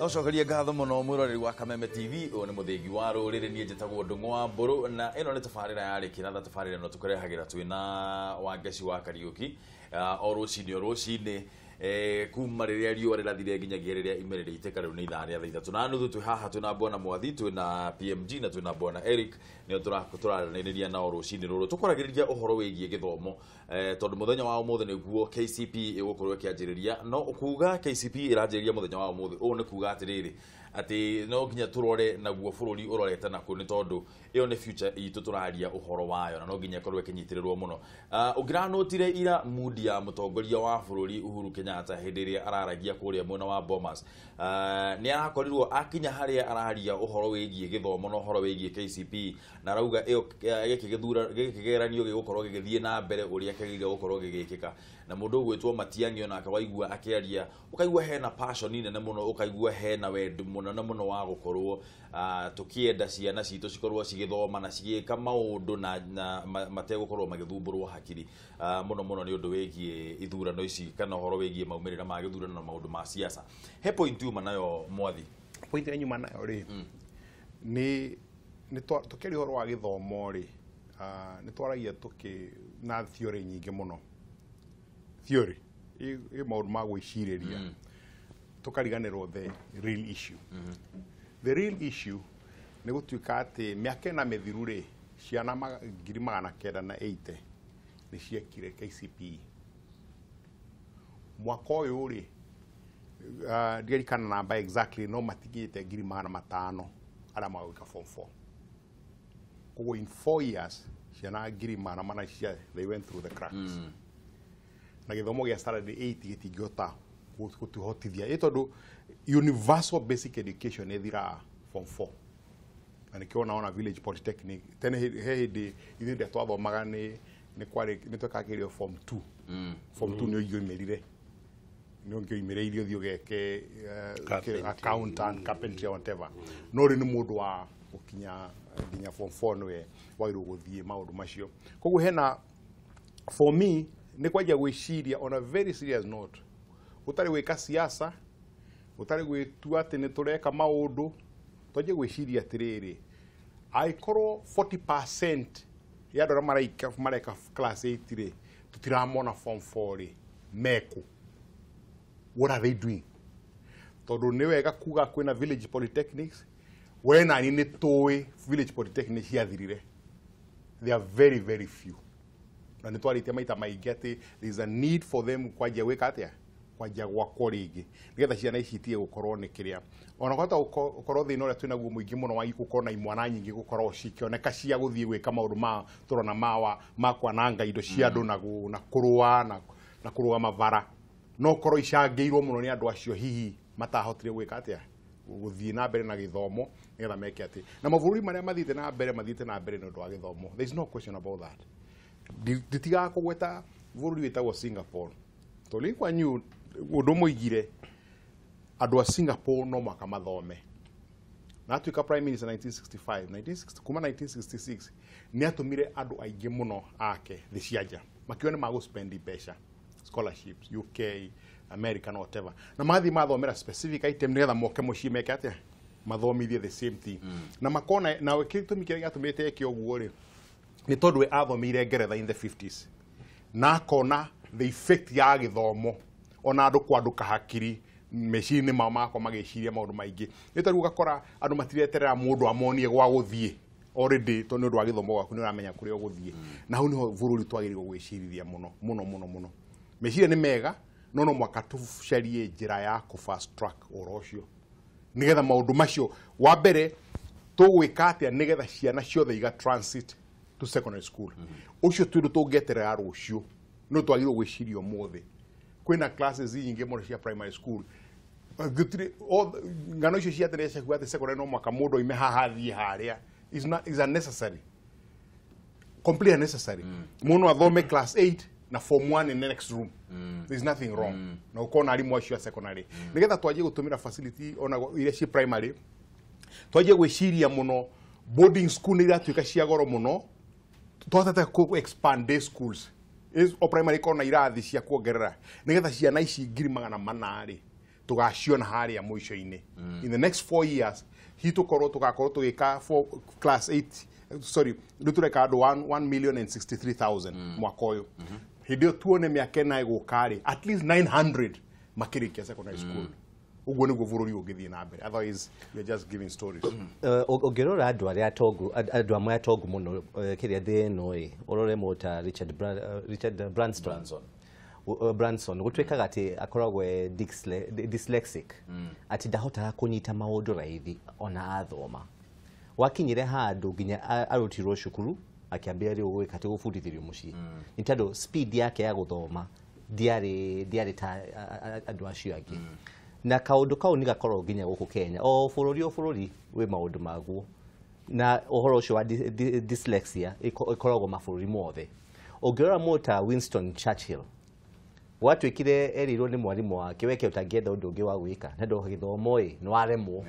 Twacokeria ngatho mũno mwĩroreri wa Kameme TV. Ũyũ nĩ mũthĩgi wa rũrĩrĩ, niĩ njĩtagwo Ndũng'ũ wa Mbũrũ, na ĩno nĩ tabarĩra ya Rĩkĩra. Tabarĩra ĩno tũkũrehagĩra twĩna Wangeci wa Kariũki o rũcinĩ o rũcinĩ, kuma rĩrĩa riũa rĩrathire nginyagia rĩrĩa ime rĩrĩitĩka. Rĩu nĩ ithaa rĩa 3:30. Twĩ haha twĩna Bwana Mwathi, twĩna PMG na twĩna Bwana Eric, nĩo tũraranĩrĩria nao rũcinĩ rũrũ. Tũkwaragĩrĩria ũhoro wĩgiĩ gĩthomo, tondũ mũthenya wa ũmũthĩ nĩguo KCPE ĩgũkorwo ĩkĩanjĩrĩria. No kuga KCPE ĩranjĩrĩria mũthenya wa ũmũthĩ, ũũ nĩ kuga atĩrĩrĩ, atĩ no nginya tũrore naguo bũrũri ũrorete nakuo, nĩ tondũ ĩyo nĩ future itũ tũraria ũhoro wayo, na no nginya ĩkorwo ĩkĩnyitĩrĩrwo mũno. Ũngĩranotire ira mood ya mũtongoria wa bũrũri Uhuru Kenyatta hĩndĩ ĩrĩa araragia kũrĩa mwena wa Bomas, nĩ arakorirwo akinya harĩa araria ũhoro wĩgiĩ gĩthomo na ũhoro wĩgiĩ KCPE, na arauga ĩyo gĩkĩ gĩthura gĩkĩ kĩgeranio gĩgũkorwo gĩgĩthiĩ na mbere ũrĩa kĩagĩrĩire gũkorwo gĩgĩkĩka. Na mũndũ ũgwĩtwo Matiang'i onake waigua akĩaria, ũkaigua hena passion nene mũno, ũkaigua hena wendi mũnene mũno wa gũkorwo tũkĩenda ciana citũ cikorwo cigĩthoma na cigĩka maũndũ na mategũkorwo magĩthumbũrwo hakiri mũno mũno nĩ ũndũ wĩgiĩ ithurano ici kana ũhoro wĩgiĩ maumĩrĩra ma gĩthurano na maũndũ ma siasa. He point uma nayo, Mwathi? Point ĩrĩa nyuma nayo rĩ, nĩ tũkĩaria ũhoro wa gĩthomo rĩ, nĩ twaragia tũkĩ na theory nyingĩ mũno, theory ĩ maũndũ ma gwĩcirĩria, tũkariganĩrwo the real issue. The real issue nĩ gũtuĩka atĩ mĩaka 4 mĩthiru rĩ, ciana 980,000 nĩ ciekire KCPE. Mwaka ũyũ rĩ, ndiririkana namba exactly, no matigĩte 500,000 arĩa magwĩka form 4. Koguo in 4 years ciana 400,000 cia they went through the cracks. Na gĩthomo gĩa standard 8 gĩtingĩhota gũtũhotithia, ĩ tondũ universal basic education ĩthiraga form 4, na nĩkĩo naona village polytechnic tene he hĩndĩ ithuĩ ndĩa twathomaga nĩ kwarĩ nĩ twekaga kĩgerio form 2. Form 2 nĩ ũngĩoimĩrire, nĩ ũngĩoimĩrĩirie ũthiĩ ũgeke Carpentry. Accountant, carpentry or whatever. No rĩu nĩ mũndũ wa gũkinya nginya form 4 nĩwe wagĩrĩirwo gũthiĩ maũndũ macio. Koguo hena, for me, nĩ kwanjia gwĩciria on a very serious note, gũtarĩ gwĩka siasa, gũtarĩ gwĩtua atĩ nĩ tũreka maũndũ, twanjie gwĩciria atĩrĩrĩ, angĩkorwo 40% ya andũ arĩa mareka class 8 rĩ, tũtiramona form 4 rĩ, mekũ? What are they doing? Tondũ nĩ wega kuga kwĩna village polytechnics, we nani nĩ tũĩ village polytechnics ciathirire. They are very very few, na nĩ twarĩtie maita maingĩ atĩ there is a need for them kwanjia gwĩka atĩa, kwanjia gwakwo rĩngĩ, nĩgetha ciana ici itige gũkorwo nĩ kĩrĩa ona kwahota gũkorwo thĩna ũrĩa twĩnaguo mũingĩ mũno wa gũkorwo na imwana nyingĩ gũkorwo cikĩoneka cia gũthiĩ gwĩka maũndũ ma tũrona mawa ma kwananga indo cia andũ na kũrũa na kũrũgama bara, no korwo icangĩirwo mũno nĩ andũ acio hihi matahotire gwĩka atĩa, gũthiĩ na mbere na gĩthomo, nĩgetha meke atĩ na mabũrũri marĩa mathiĩte na mbere, mathiĩte na mbere nĩ ũndũ wa gĩthomo. There is no question about that. Nditigaga kũgweta bũrũri wĩtagwo Singapore, tondũ Lee Kuan Yew ũndũ mũigire andũ a Singapore no mwaka mathome na atuĩka prime minister 1965, 1960, kuma 1966 nĩ atũmire andũ aingĩ mũno ake thĩ cia nja makiuga nĩ magũ mbeca, scholarships, UK, America na whatever, na mathiĩ mathomera specific item nĩgetha moke mũciĩ meke atĩa, mathomithie the same thing. Na makona na gĩtũmi kĩrĩa gĩatũmĩte eke ũguo rĩ, nĩ tondũ we athomeire Ngeretha in the 50s na akona the effect ya gĩthomo, ona andũ kwandũka hakiri meciria-inĩ mao, magakorwo magĩciria maũndũ maingĩ. Nĩ tarĩu ũgakora andũ matireterera mũndũ amonie gwa gũthiĩ already, tondũ nĩ ũndũ wa gĩthomo gwaku nĩ ũramenya kũrĩa ũgũthiĩ. Na hau nĩho bũrũri twagĩrĩirwo gwĩcirithia mũno mũno mũno mũno. Meciria nĩ mega, no no mwaka tũcarie njĩra ya kũ fast track ũhoro ũcio, nĩgetha maũndũ macio, wa mbere tũgwĩka atĩa nĩgetha ciana ciothe iga transit to secondary school. Ũcio ti ũndũ tũngĩeterera rũciũ, no twagĩrĩirwo gwĩciria ũmũthĩ. Kwĩna classes nyingĩ mũno cia primary school. Gũtirĩ ng'ano icio cia tene cia kuga atĩ secondary no mwaka mũndũ oime haha athiĩ harĩa is not, is unnecessary, completely unnecessary. Mũndũ athome class 8 na form 1 in the next room, there's nothing wrong. Na ũkona arimũ acio a secondary, nĩgetha twanjie gũtũmĩra facility ona iria ci primary, twanjie gwĩciria mũno. Boarding school nĩ iratuĩka cia goro mũno, twatete ku expand day schools. O primary ĩkorwo na irathi cia kuongerera, nĩgetha ciana ici 400,000 rĩ. Tugaciona haria mũico-inĩ. In the next 4 years hi tukorwo tugakorwo tugika class 8, sorry, rĩu tũreka andũ 1,063,000 mwaka ũyũ. Hĩndĩ ĩyo tuone mĩaka ĩna ĩgũka rĩ, at least 900 makĩrĩkia secondary school. Ũguo nĩguo bũrũri ũngĩthiĩ na mbere, otherwise we are just giving stories. Ũngĩrora andũ arĩa atongu, andũ amwe atongu mũno kĩrĩa thĩ ĩno ĩ, ũrore mũndũ ta Richard Branson. Branson. Branson gũtuĩkaga atĩ akoragwo e dyslexic, atĩ ndahotaga kũnyita maũndũ raithi ona athoma. Wakinyire handũ nginya arutirwo cukuru, akĩambĩrĩria rĩu gwĩka atĩ gũbundithĩrio mũciĩ, nĩ tondũ speed yake ya gũthoma ndiarĩ ta andũ acio angĩ. Na kaũndũ kau nĩ gakoragwo nginya gũkũ Kenya, o bũrũri o bũrũri wĩ maũndũ maguo, na ũhoro ũcio wa dyslexia ĩkoragwo mabũrũri mothe. Ũngĩrora mũndũ ta Winston Churchill, gwatuĩkire erirwo nĩ mwarimũ wake, weke ũtangĩenda ũndũ ũngĩ wa gwĩka na ndũ gĩthomo ĩ nĩ waremwo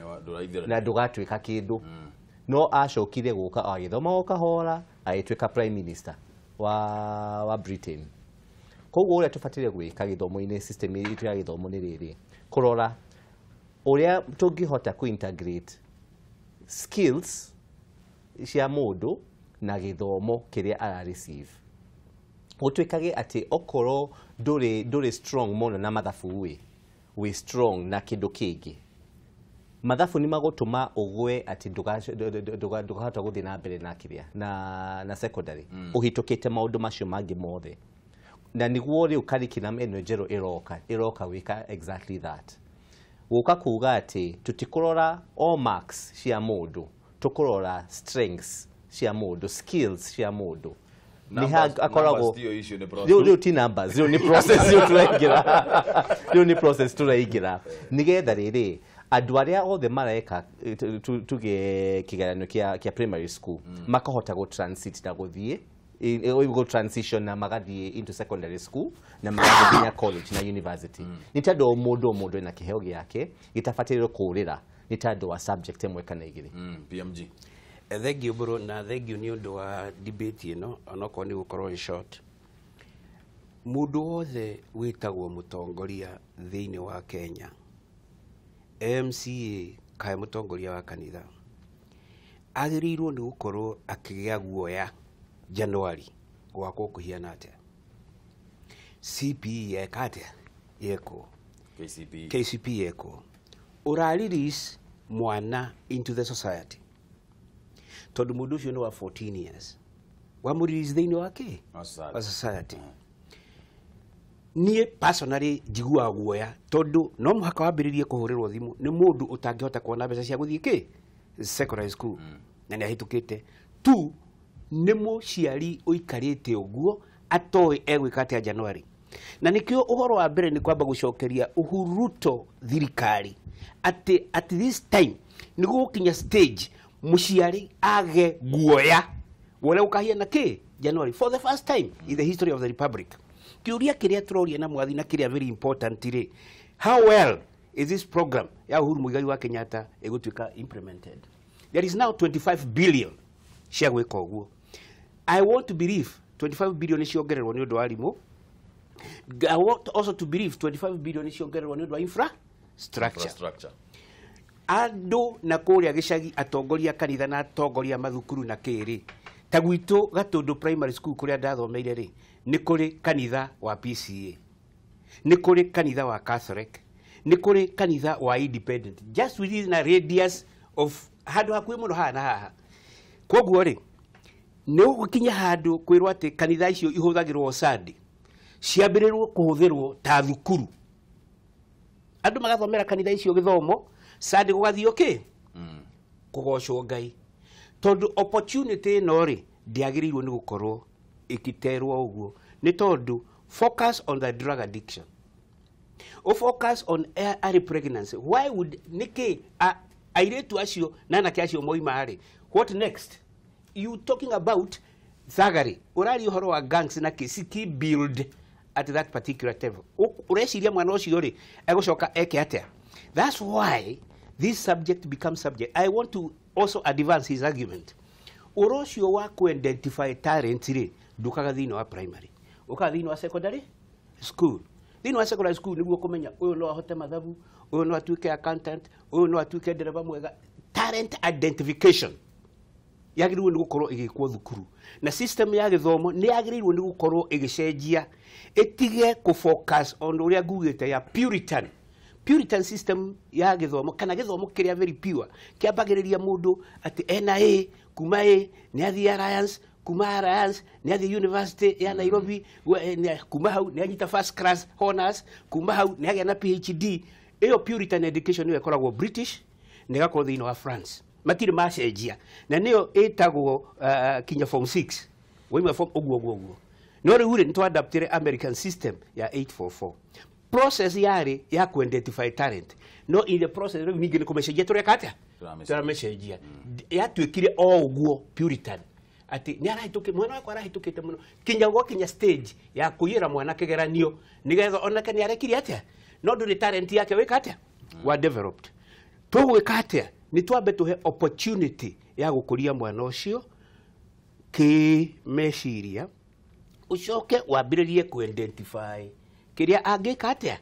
na ndũgatuĩka kĩndũ. No acokire gũka agĩthoma o kahora, agĩtuĩka prime minister wa Britain. Koguo ũrĩa tũbataire gwĩka gĩthomo-inĩ, system itũ ya gĩthomo nĩ rĩrĩ, kũrora ũrĩa tũngĩhota kũ integrate skills cia mũndũ na gĩthomo kĩrĩa ara receive. Gũtuĩkage atĩ okorwo ndũrĩ strong mũno na mathabu ĩ, wĩ strong na kĩndũ kĩngĩ. Mathabu nĩ magũtũma ũgwe atĩ ndũkahota gũthiĩ na mbere na kĩrĩa na secondary, ũhĩtũkĩte maũndũ macio mangĩ mothe. Na nĩguo rĩu curriculum ĩno njerũ ĩroka gwĩka exactly that. Gũka kuga atĩ tũtikũrora o marks cia mũndũ, tũkũrora strengths cia mũndũ, skills cia mũndũ. Akoragwo rĩu ti numbers, rĩu nĩ process rĩu tũraingĩra. Rĩu nĩ process tũraingĩra. Nĩgetha rĩrĩ andũ arĩa othe mareka tuge kĩgeranio kĩa primary school makahota gũ transit na gũthiĩ go transition na magathiĩ into secondary school na magathiĩ nginya college na university. Nĩ tondũ o mũndũ o mũndũ ena kĩheo gĩake gĩtabataire kũũrĩra nĩ tondũ wa subject ĩmwe kana igĩrĩ. PMG. Thank you bro, na thank you nĩ ũndũ wa debate ĩno, onokorwo nĩ gũkorwo short. Mũndũ wothe wĩtagwo mũtongoria thĩinĩ wa Kenya, MCA kae mũtongoria wa kanitha, agĩrĩirwo nĩ gũkorwo akĩgĩa guoya January gwakwo kũhiana atĩa, CPE yeka atĩa yekwo, KCPE yekwo, ũra release mwana into the society tondũ mũndũ ũcio nĩ wa 14 years, wamũ release thĩinĩ wa kĩ wa society. Niĩ personally njiguaga guoya tondũ no mũhaka wambĩrĩrie kũhũrĩrwo thimũ nĩ mũndũ ũtangĩhota kuona mbeca cia gũthiĩ kĩ secondary school, na nĩ ahĩtũkĩte tu nĩ mũciari ũikarĩte ũguo atoĩ egwĩka atĩa January. Na nĩkĩo ũhoro wa mbere nĩ kwamba gũcokeria Uhuru Ruto thirikari atĩ at this time nĩ gũgũkinya stage mũciari age guoya wole ũkahiana kĩ January for the first time in the history of the republic. Kĩũria kĩrĩa tũroria na mwathi na kĩrĩa very important rĩ, how well is this program ya Uhuru Muigai wa Kenyatta ĩgũtuĩka implemented? There is now 25 billion cia gwĩka ũguo. I want to believe 25 billion ciongererwo nĩ ũndũ wa arimũ. I want also to believe 25 billion ciongererwo nĩ ũndũ wa infrastructure. Andũ na kũrĩa gĩcagi, atongoria kanitha na atongoria mathukuru na kĩrĩ, ta gwitũ Gatũndũ primary school kũrĩa ndathomeire rĩ, nĩ kũrĩ kanitha wa PCA, nĩ kũrĩ kanitha wa Catholic, nĩ kũrĩ kanitha wa Independent, just within a radius of handũ hakuhĩ mũno haha na haha. Koguo rĩ, nĩ ũgũkinya handũ kwĩrwo atĩ kanitha icio ihũthagĩrwo Sunday, ciambĩrĩrwo kũhũthĩrwo ta thukuru. Andũ magathomera kanitha icio gĩthomo, Sunday gũgathiĩ kĩ kũgocwo Ngai. Tondũ opportunity ĩno rĩ, ndĩagĩrĩirwo nĩ gũkorwo ĩkĩterwo ũguo, nĩ tondũ focus on the drug addiction, o focus on early pregnancy. Why would nĩkĩ airĩtu acio na anake acio moima rĩ, what next? You talking about thagari, ũraria ũhoro wa gangs na kĩ build at that particular level. Ũreciria mwana ũcio rĩ egũcoka eke atĩa? That's why this subject becomes subject. I want to also advance his argument. Ũhoro ũcio wa ku-identify talent rĩ, ndũkaga thĩinĩ wa primary, ũkaga thĩinĩ wa secondary school. Thĩinĩ wa secondary school nĩguo kũmenya ũyũ no ahote mathabu, Ũyũ no atuĩke accountant, ũyũ no atuĩke ndereba mwega. Talent identification yagĩrĩirwo nĩ gũkorwo ĩgĩkwo thukuru, na system ya gĩthomo nĩ yagĩrĩirwo nĩ gũkorwo ĩgĩcenjia, ĩtige kũ focus on ũrĩa ngugĩte ya Puritan system ya gĩthomo, kana gĩthomo kĩrĩa very pure kĩambagĩrĩria mũndũ atĩ ena A, kuma A nĩ athiĩ Alliance, kuma Alliance nĩ athiĩ University ya Nairobi, kuma hau nĩ anyita first class honors, kuma hau nĩ agĩa na PhD. Ĩyo Puritan education nĩyo ĩkoragwo British na ĩgakorwo thĩinĩ wa France, matirĩ macenjia, na nĩyo ĩtagwo kinya form 6 waima form ũguo ũguo ũguo. No rĩu rĩ, nĩ twadaptire American system ya 844. Process yarĩ ya ku identify talent, no in the process rĩu ningĩ nĩ kũmĩcenjia. Tũreka atĩa? Tũramĩcenjia. Yatuĩkire o ũguo Puritan, atĩ nĩ arahĩtũkĩ mwana wakwa, arahĩtũkĩte mũno, kinya gwakinya stage ya kũiyĩra mwana kĩgeranio nĩgetha onake nĩ arekire atĩa, no ndũrĩ talent yake wĩka atĩa wa developed. Tũgwĩka atĩa? Nĩ twambe tũhe opportunity ya gũkũria mwana ũcio kĩ meciria, ũcoke wambĩrĩrie ku identify kĩrĩa angĩka atĩa,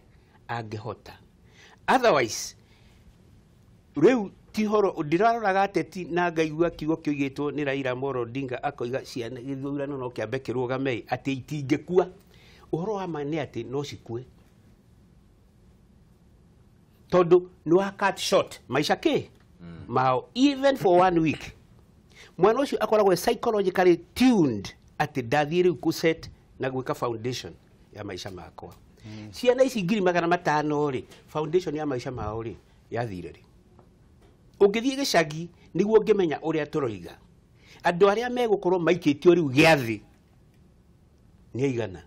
angĩhota. Otherwise rĩu ti horo ndĩraroraga ateti na ngaigua kiugo kĩoigĩtwo nĩ Raila Amolo Odinga, akoiga ciana gĩthurano no kĩambe kĩrũgame, atĩ itingĩkua. Ũhoro wa ma nĩ atĩ no cikue, tondũ nĩ wa cut short maica kĩ mao even for one week. Mwana ũcio akoragwo psychologically tuned atĩ ndathiĩ rĩu kũ set na gwĩka foundation ya maica makwa. Ciana ici 500,000 rĩ, foundation ya maica mao rĩ, yathire rĩ? Ũngĩthiĩ gĩcagi nĩguo ũngĩmenya ũrĩa tũroiga. Andũ arĩa megũkorwo maikĩtio rĩu gĩathĩ nĩ aigana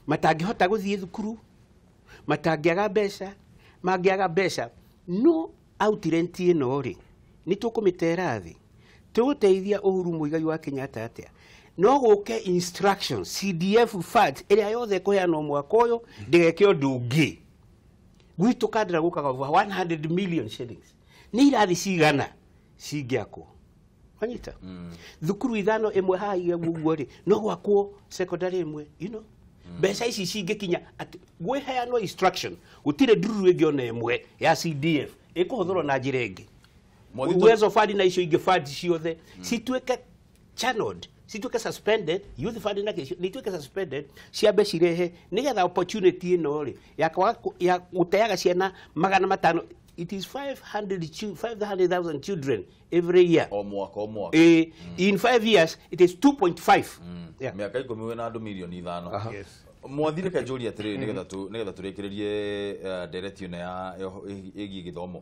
matangĩhota gũthiĩ thukuru, matangĩaga mbeca, mangĩaga mbeca no outrent ĩno rĩ, nĩ tũkũmĩtera thĩ. Tũgũteithia Uhuru Muigai wa Kenyatta atĩa? No gũke instructions, CDF funds ĩrĩa yothe ĩkũheanwo mwaka ũyũ ndĩgeke ũndũ ũngĩ. Gwitũ Kandara gũkaga over 100 million shillings. Nĩ irathi cigana cingĩakwo? Wanyita? Thukuru ithano, ĩmwe haha ũguo rĩ, no gwakwo secondary ĩmwe, you know? Mbeca ici cingĩkinya atĩ gwĩheanwo instruction, gũtirĩ ndururu ĩngĩ ona ĩmwe ya CDF ĩkũhũthĩrwo na njĩra ĩngĩ. Uwezo Fund na icio ingĩ fund ciothe cituĩke channeled, cituĩke suspended, youth fund na kĩcio nĩ ituĩke suspended, ciambe cirehe nĩgetha opportunity ĩno rĩ ya kwaga ya gũteaga ciana 500. It is 500,000 children every year. O mwaka o mwaka. In 5 years it is 2.5, yeah. Mĩaka 10 wĩna andũ mirioni 5. Yes. Mwathi, reke njũrie atĩrĩrĩ nĩgetha tũrĩkĩrĩrie ndereti ĩno ya ĩgiĩ gĩthomo.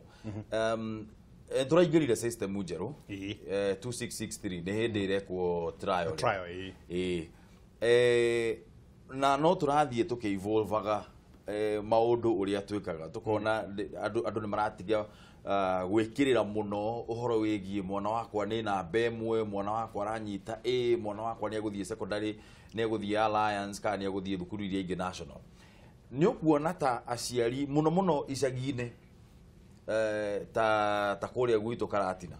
Tũraingĩrire system njerũ. 2663 nĩ hĩndĩ ĩrekwo trial. Trial, ĩĩ. Ĩĩ. Na no tũrathiĩ tũkĩ-evolvaga maũndũ ũrĩa twĩkaga, tũkona andũ nĩ maratiga gwĩkĩrĩra mũno ũhoro wĩgiĩ mwana wakwa nĩ namba ĩmwe, mwana wakwa aranyita A, mwana wakwa nĩ egũthiĩ secondary, nĩ egũthiĩ Alliance kana nĩ egũthiĩ thukuru iria ingĩ national. Nĩ ũkuona ta aciari mũno mũno icagi-inĩ, ta kũrĩa gwitũ Karatina,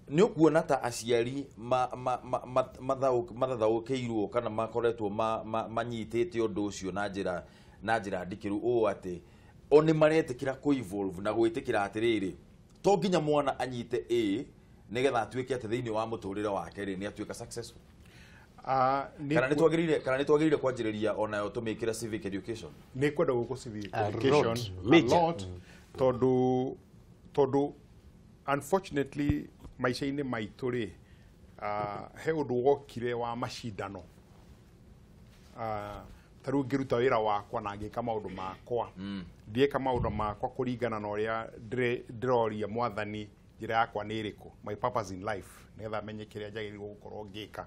nĩ ũkuona ta aciari mathathaũkĩirwo kana makoretwo manyitĩte ũndũ ũcio na njĩra ndikĩru ũũ atĩ o nĩ maretĩkĩra kũ evolve na gwĩtĩkĩra atĩrĩrĩ, to nginya mwana anyite A nĩgetha atuĩke atĩ thĩinĩ wa mũtũrĩre wake rĩ, nĩ atuĩka successful? Kana nĩ twagĩrĩire kwanjĩrĩria onayo tũmĩkĩre civic education? Nĩ kwenda gũkũ civic A education lot, a major. lot, tondũ unfortunately maica-inĩ maitũ rĩ, he ũndũ wokire wa macindano. Ta rĩu ngĩruta wĩra wakwa na ngĩka maũndũ makwa, ndiĩka maũndũ makwa kũringana na ũrĩa ndĩroria Mwathani njĩra yakwa nĩ ĩrĩkũ, my purpose in life, nĩgetha menye kĩrĩa njagĩrĩirwo gũkorwo ngĩka,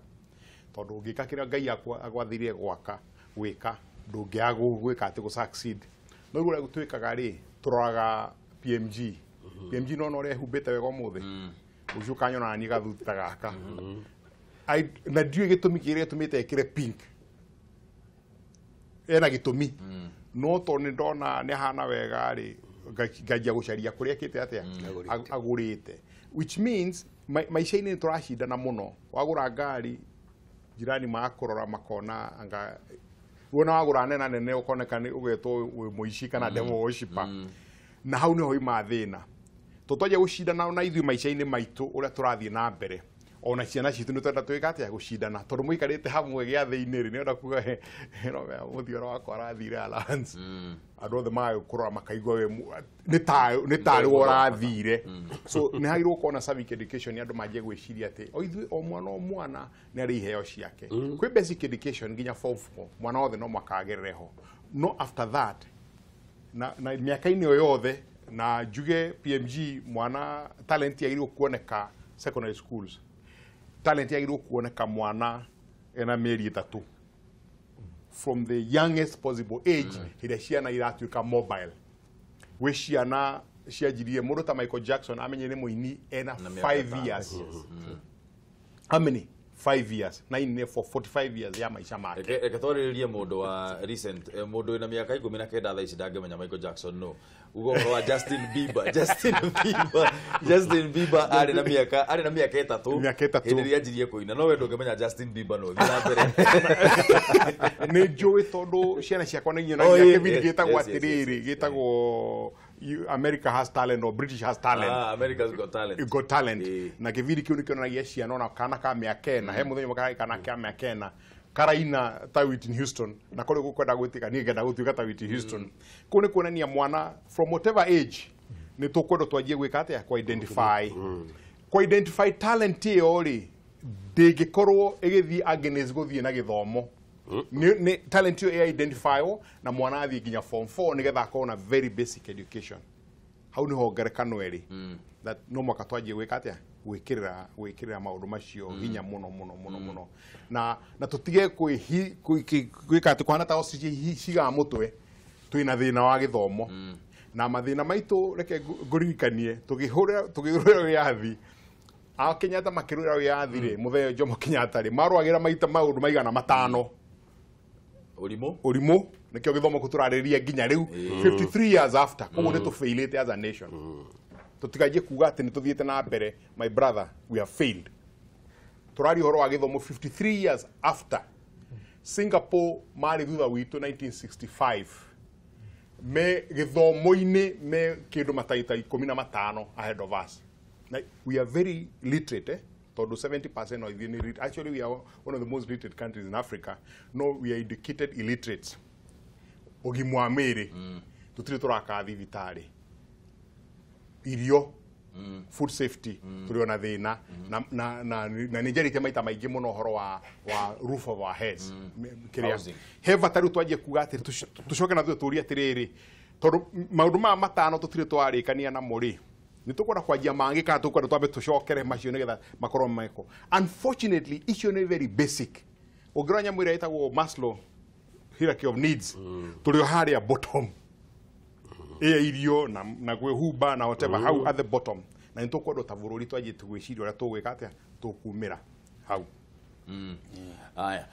tondũ ũngĩka kĩrĩa Ngai agwathire gwaka gwĩka, ndũngĩaga gwĩka atĩ gũ succeed. No rĩu ũrĩa twĩkaga rĩ, tũroraga PMG. PMG nona ũrĩa ehumbĩte wega ũmũthĩ, rũciũ ũkanyona na niĩ gathuti ta gaka. Na ndiũĩ gĩtũmi kĩrĩa gĩtũmĩte ĩkĩre pink, ena gĩtũmi, no tondũ nĩ ndona nĩ ahana wega rĩ, nganjia gũcaria kũrĩa ekĩte atĩa, agũrĩte, which means maica-inĩ nĩ tũracindana mũno. Wagũra ngari, jirani makũrora makona anga Wona wagũra nena nene ũkoneka nĩ ũgetwo wĩ mũici kana devil worshiper. Na hau nĩho ima thĩna. Tũtwanjia gũcindana na ithuĩ maica-inĩ maitũ ũrĩa tũrathiĩ na mbere. Ona ciana citũ nĩ twenda twĩka atĩa gũcindana tondũ mũikarĩte hamwe gĩathĩ-inĩ rĩ nĩenda kuga no mũthiora wakwa arathire allowance. Andũ othe magagĩkũrora makaigua we nĩ tarĩ we ũrathire. So nĩ hagĩrĩirwo gũkorwo na civic education andũ manjie gwĩciria atĩ o ithuĩ o mwana nĩ arĩ iheo ciake. Kwĩ basic education nginya form 4 mwana wothe no mũhaka agerere ho. No after that na mĩaka-inĩ o yothe na njuge PMG mwana talent yagĩrĩirwo kuoneka secondary schools. Talent yagĩrĩirwo kuoneka mwana ena mĩeri 3 from the youngest possible age ĩrĩa ciana iratuĩka mobile. Gwĩ ciana cianjirie mũndũ ta Michael Jackson amenye nĩ mũini ena 5 years. How many? 5 years. Na ine for 45 years ya maisha make. Reke twarĩrĩrie mũndũ wa recent mũndũ wĩna mĩaka 19 thaa ici ndangĩmenya Michael Jackson no. Ugo ũhoro wa Justin Bieber. Justin Bieber arĩ na mĩaka 3. Mĩaka 3. Hĩndĩ ĩrĩa anjirie kũina no we ndũngĩmenya Justin Bieber no. Thiĩ na mbere. Nĩ njũĩ tondũ ciana ciakwa nĩ nyonagia kĩbindi gĩtagwo atĩrĩrĩ gĩtagwo America Has Talent or British Has Talent. America's Got Talent. Got Talent. Na kĩbindi kĩu nĩkĩonanagia ciana ona kana ka mĩaka 4 he mũthenya ũmwe kana ka mĩaka 4 karaina ta Whitney Houston na kũrĩ gũkwenda gwĩtĩka niĩ ngenda gũtuĩka ta Whitney Houston. Kũu nĩ kuonania mwana from whatever age nĩ tũkwenda twanjie gwĩka atĩa kũ identify. Kũ identify talent ĩyo rĩ ndĩngĩkorwo ĩgĩthiĩ against gũthiĩ na gĩthomo. Nĩ talent ĩyo ĩ identify na mwana athiĩ nginya form 4 nĩgetha akorwo na very basic education. Hau nĩho ngerekano ĩrĩ that no mũhaka twanjie gwĩka atĩa gwĩkĩrĩra maũndũ macio hinya mũno mũno mũno mũno na tũtige gwĩka atĩ kũhana ta ostrich cigaga mũtwe twĩna thĩna wa gĩthomo. Na mathĩna maitũ reke ngũririkanie tũkĩrũĩra wĩyathi a Kenyatta makĩrũĩra wĩyathi rĩ mũthee Jomo Kenyatta rĩ marũagĩra maita maũndũ maigana 5. Ũrimũ nĩkĩo gĩthomo kũ tũrarĩrĩria nginya rĩu 53 years after koguo nĩ tũfailĩte as a nation. Tũtikanjie kuga atĩ nĩ tũthiĩte na mbere my brother we have failed. Tũraria ũhoro wa gĩthomo 53 years after. Singapore marĩ thutha witũ 1965 me gĩthomo-inĩ me kĩndũ mataita 15 ahead of us. Like, we are very literate tondũ 70% of ithuĩ actually we are one of the most literate countries in Africa. No, we are educated illiterates. Ũgima wa mwĩrĩ tũtirĩ tũraka thibitarĩ. Irio food safety tũrĩ ona thĩna na nĩ njarĩtie maita maingĩ mũno ũhoro wa roof of our heads. Kĩrĩa he bata rĩu twanjie kuga atĩ tũcoke na thutha tũrie atĩrĩrĩ tondũ maũndũ maya 5 tũtirĩ twarĩkania namo rĩ nĩ tũkwenda kwanjia mangĩ kana tũkwenda twambe tũcokere macio nĩgetha makorwo meko. Unfortunately icio nĩ very basic. Ũngĩrora nyamũ ĩrĩa ĩtagwo Maslow hierarchy of needs tũrĩ o harĩa bottom. Ĩya irio na kwĩhumba na whatever hau at the bottom. Na nĩ tũkwenda ta bũrũri twanjie gwĩciria ũrĩa tũgwĩka atĩa tũkumĩra hau. Aya.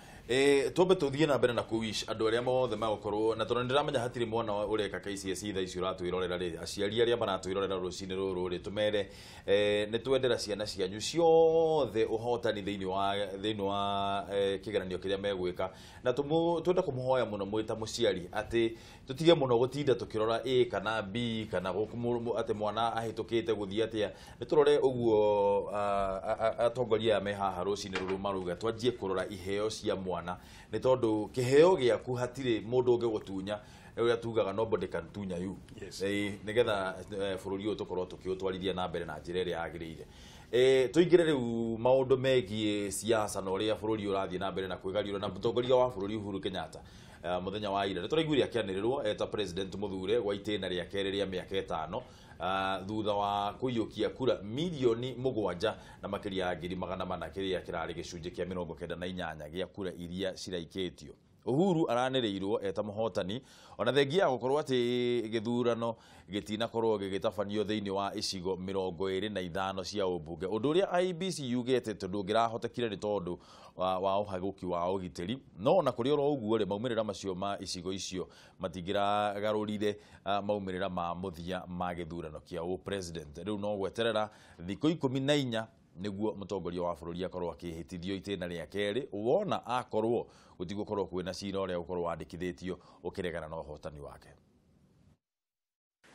Twambe tũthiĩ na mbere na kũwish andũ arĩa mothe magũkorwo na tondũ nĩndĩramenya hatirĩ mwana ũreka KCSE thaa ici ũratwĩrorera rĩ aciari arĩa maratwĩrorera rũcinĩ rũrũ rĩ tũmere nĩ twendera ciana cianyu ciothe ũhotani thĩinĩ wa kĩgeranio kĩrĩa megwĩka na twenda kũmũhoya mũno mwĩ ta mũciari atĩ tũtige mũno gũtinda tũkĩrora A kana B kana atĩ mwana ahĩtũkĩte gũthiĩ atĩa nĩ tũrore ũguo atongoria aya me haha rũcinĩ rũrũ marauga twanjie kũrora iheo cia mwana nĩ tondũ kĩheo gĩaku hatirĩ mũndũ ũngĩgũtunya ũrĩa tugaga nobody can tunya you. Nĩgetha bũrũri ũyũ tũkorwo tũkĩũtwarithia na mbere na njĩra ĩrĩa yagĩrĩire. Tũingĩre rĩu maũndũ megiĩ siasa na ũrĩa bũrũri ũrathiĩ na mbere na kwĩgariũra na mũtongoria wa bũrũri Uhuru Kenyatta mũthenya wa ira nĩ tũraiguire akĩanĩrĩrwo eta president mũthure gwa itĩna rĩa kerĩ rĩa mĩaka 5 thutha wa kũiyũkia kura milioni 7 na makĩria ya 400,000 kĩrĩa kĩrarĩ gĩcunjĩ kĩa 98 gĩa kura iria ciraikĩtio. Uhuru aranĩrĩirwo eta mũhotani ona thengia ya gũkorwo atĩ gĩthurano gĩtinakorwo gĩgĩtabanio thĩinĩ wa icigo 25 cia ũmbunge ũndũ ũrĩa IEBC yugĩte tondũ ũngĩrahotekire nĩ tondũ wa ũhagũki wa ũgitĩri no ona kũrĩ oro ũguo rĩ maumĩrĩra macio ma icigo icio matingĩragarũrire maumĩrĩra ma mũthia ma gĩthurano kĩa ũ president. Rĩu no gweterera thikũ 14 nĩguo mũtongoria wa bũrũri akorwo akĩhĩtithio itĩna rĩa kerĩ wona akorwo gũtigũkorwo kwĩna cira ũrĩa ũkorwo wandĩkithĩtio ũkĩregana na ũhotani wake.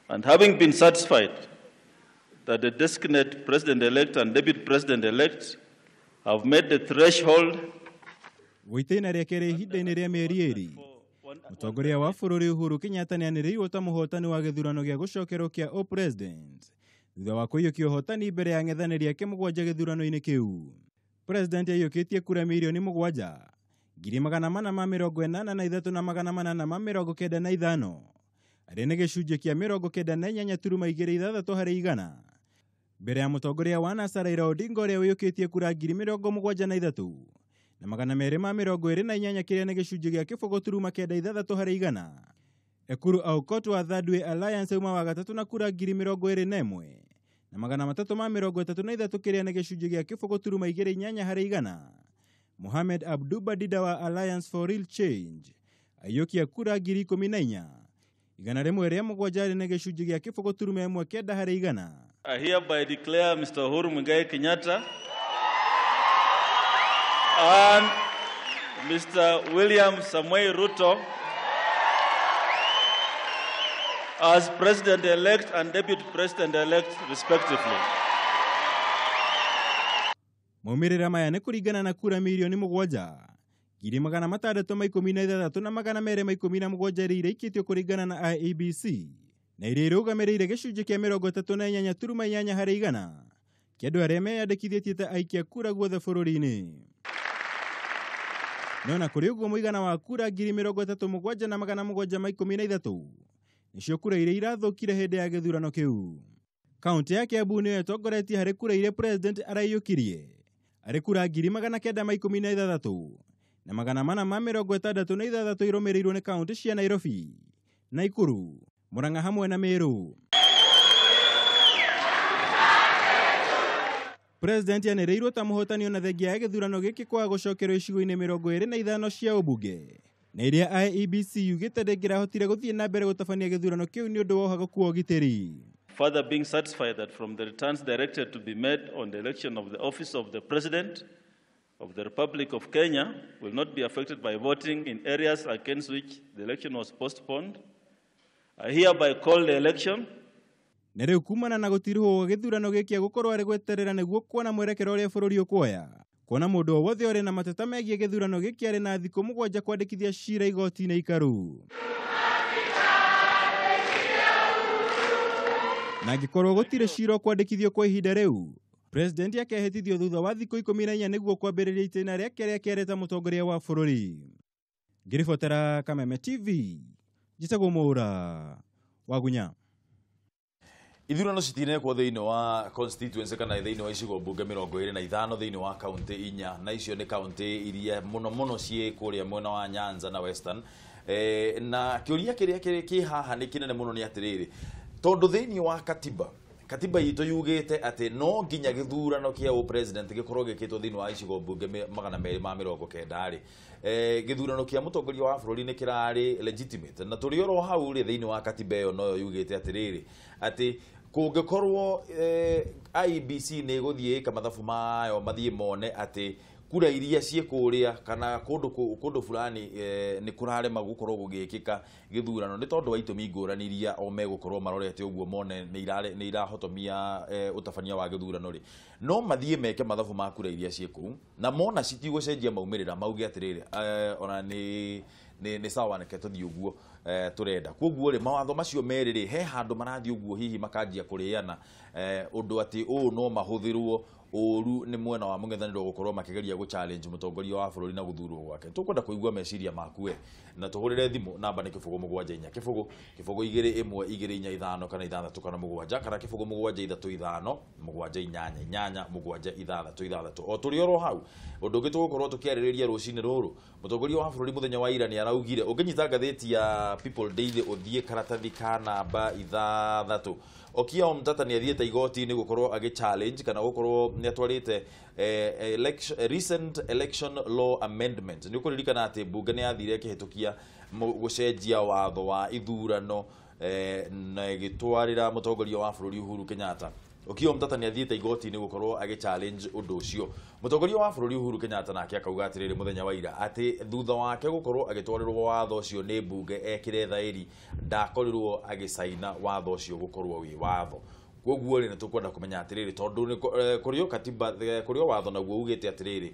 And having been satisfied that the designate president-elect and deputy president-elect have met the threshold Gũitĩna rĩa kerĩ ihinda-inĩ rĩa mĩeri 2, mũtongoria wa bũrũri Uhuru Kenyatta nĩanĩrĩirwo ta mũhotani wa gĩthurano gĩa gũcokerwo kĩa o-president thutha wa kũiyũkia ũhotani mbere ya ang'ethanĩri ake 7 gĩthurano-inĩ kĩu. President aiyũkĩtie kura 7,483,495 arĩ nĩ gĩcunjĩ kĩa 98.26 harĩ igana mbere ya mũtongoria wa NASA Raila Odinga ũrĩa ũiyũkĩtie kura 73,228 kĩrĩa nĩ gĩcunjĩ gĩa 0.96 harĩ igana. Ekuru Aukot wa Third Way Alliance auma wa gatatũ na kura 21,333 kĩrĩa nĩ gĩcunjĩ gĩa 0.28 harĩ igana. Mohamed Abduba Dida wa Alliance for Real Change aiyũkia kura 14,107 arĩ nĩ gĩcunjĩ gĩa 0.19 harĩ igana. I hereby declare Mr. Uhuru Muigai Kenyatta and Mr. William Samoei Ruto as President-elect and Deputy President-elect, respectively. Maumĩrĩra maya nĩ kũringana na kura 7,616,217 iria iraikĩtio kũringana na IEBC na iria irũgamĩrĩire gĩcunjĩ kĩa 38.8 harĩ igana kĩa andũ arĩa meyandĩkithĩtie ta aikia kura guothe bũrũri-inĩ. No na kũrĩ ũguo mũigana wa kura 37,713 nĩcio kura iria irathũkire hĩndĩ ya gĩthurano kĩu. Kaunti ya Kiambu nĩyo ĩtongoretie harĩ kura iria president araiyũkirie arĩ kura 916,466 irũmĩrĩirwo nĩ kaunti cia Nairobi, Nakuru, Murang'a hamwe na Meru. President anĩrĩirwo ta mũhotani ona thengia ya gĩthurano gĩkĩ kwaga gũcokerwo icigo-inĩ 25 cia ũmbunge na iria IEBC yugĩte ndĩngĩrahotire gũthiĩ na mbere gũtabania gĩthurano kĩu nĩ ũndũ wa ũhagũku wa ũgitĩri. Further being satisfied that from the returns directed to be made on the election of the office of the President of the Republic of Kenya will not be affected by voting in areas against which the election was postponed, I hereby call the election. Na rĩu kumana na gũtirihwo gwa gĩthurano gĩkĩ gũkorwo arĩ gweterera nĩguo kuona mwerekero ũrĩa bũrũri ũkuoya, kuona mũndũ o wothe ũrĩ na mateta megiĩ gĩthurano gĩkĩ arĩ na thikũ 7 kwandĩkithia cira igoti-inĩ ikaru. Na angĩkorwo gũtirĩ cira ũkwandĩkithio kwa ihinda rĩu, president akehĩtithio thutha wa thikũ 14 nĩguo kwambĩrĩria itĩna rĩake rĩa kerĩ ta mũtongoria wa bũrũri. Ngĩribotera Kameme TV, njĩtagwo Mũra Wagunya. Ithurano citinekwo thĩinĩ wa constituency kana thĩinĩ wa icigo mbunge 25 thĩinĩ wa kaunti 4 na icio nĩ kaunti iria mũno mũno ciĩ kũrĩa mwena wa Nyanza na Western. Na kĩũria kĩrĩa kĩ haha nĩ kĩnene mũno nĩ atĩrĩrĩ, tondũ thĩinĩ wa katiba itũ yugĩte atĩ no nginya gĩthurano kĩa o-president gĩkorwo gĩkĩtwo thĩinĩ wa icigo mbunge 290 rĩ, gĩthurano kĩa mũtongoria wa bũrũri nĩ kĩrarĩ legitimate, na tũrĩ oro hau rĩ thĩinĩ wa katiba ĩyo noyo yugĩte atĩrĩrĩ atĩ kũngĩkorwo IEBC nĩ ĩgũthiĩ ĩka mathabu mayo mathiĩ mone atĩ kura iria ciĩ kũrĩa kana kũndũ fulani nĩ kũrarema gũkorwo gũgĩkĩka gĩthurano nĩ tondũ wa itũmi ngũrani iria o megũkorwo marorete ũguo mone nĩ irahotomia ũtabania wa gĩthurano rĩ, no mathiĩ meke mathabu ma kura iria ciĩ kũu na mona citigũcenjia maumĩrĩra mauge atĩrĩrĩ ona nĩ sawa neke tũthiĩ ũguo tũrenda. Koguo rĩ mawatho macio merĩ rĩ he handũ marathiĩ ũguo hihi makanjia kũrĩana ũndũ atĩ ũũ no mahũthĩrwo ũru nĩ mwena wa mũng'ethanĩro gũkorwo makĩgeria gũ challenge mũtongoria wa bũrũri na gũthurwo gwake. Tũkwenda kũigua meciria maku we na tũhũrĩre thimũ namba nĩ 0 7 4 0 0 2 1 2 4 5 kana 6 kana 7 kana 0 7 3 5 7 8 8 7 6 6. O tũrĩ oro hau ũndũ ũngĩ tũgũkorwo tũkĩarĩrĩria rũcinĩ rũrũ, mũtongoria wa bũrũri mũthenya wa ira nĩ araugire ũngĩnyita ngathĩti ya People Daily ũthiĩ karatathi ka namba 6 Okiya Omtatah nĩ athiĩte igoti-inĩ gũkorwo agĩ challenge kana gũkorwo nĩ atwarĩte recent election law amendment. Nĩ ũkũririkana atĩ mbunge nĩ yathire ĩkĩhĩtũkia gũcenjia watho wa ithurano na ĩgĩtwarĩra mũtongoria wa bũrũri Uhuru Kenyatta Okiya Omtatah nĩ athiĩte igoti-inĩ gũkorwo agĩ challenge ũndũ ũcio. Mũtongoria wa bũrũri Uhuru Kenyatta nake akauga atĩrĩrĩ mũthenya wa ira atĩ thutha wake gũkorwo agĩtwarĩrwo watho ũcio nĩ mbunge ekĩre thaĩri ndakorirwo agĩcaina watho ũcio gũkorwo wĩ watho. Koguo rĩ nĩ tũkwenda kũmenya atĩrĩrĩ tondũ nĩ kũrĩ o katiba kũrĩ o watho naguo ugĩte atĩrĩrĩ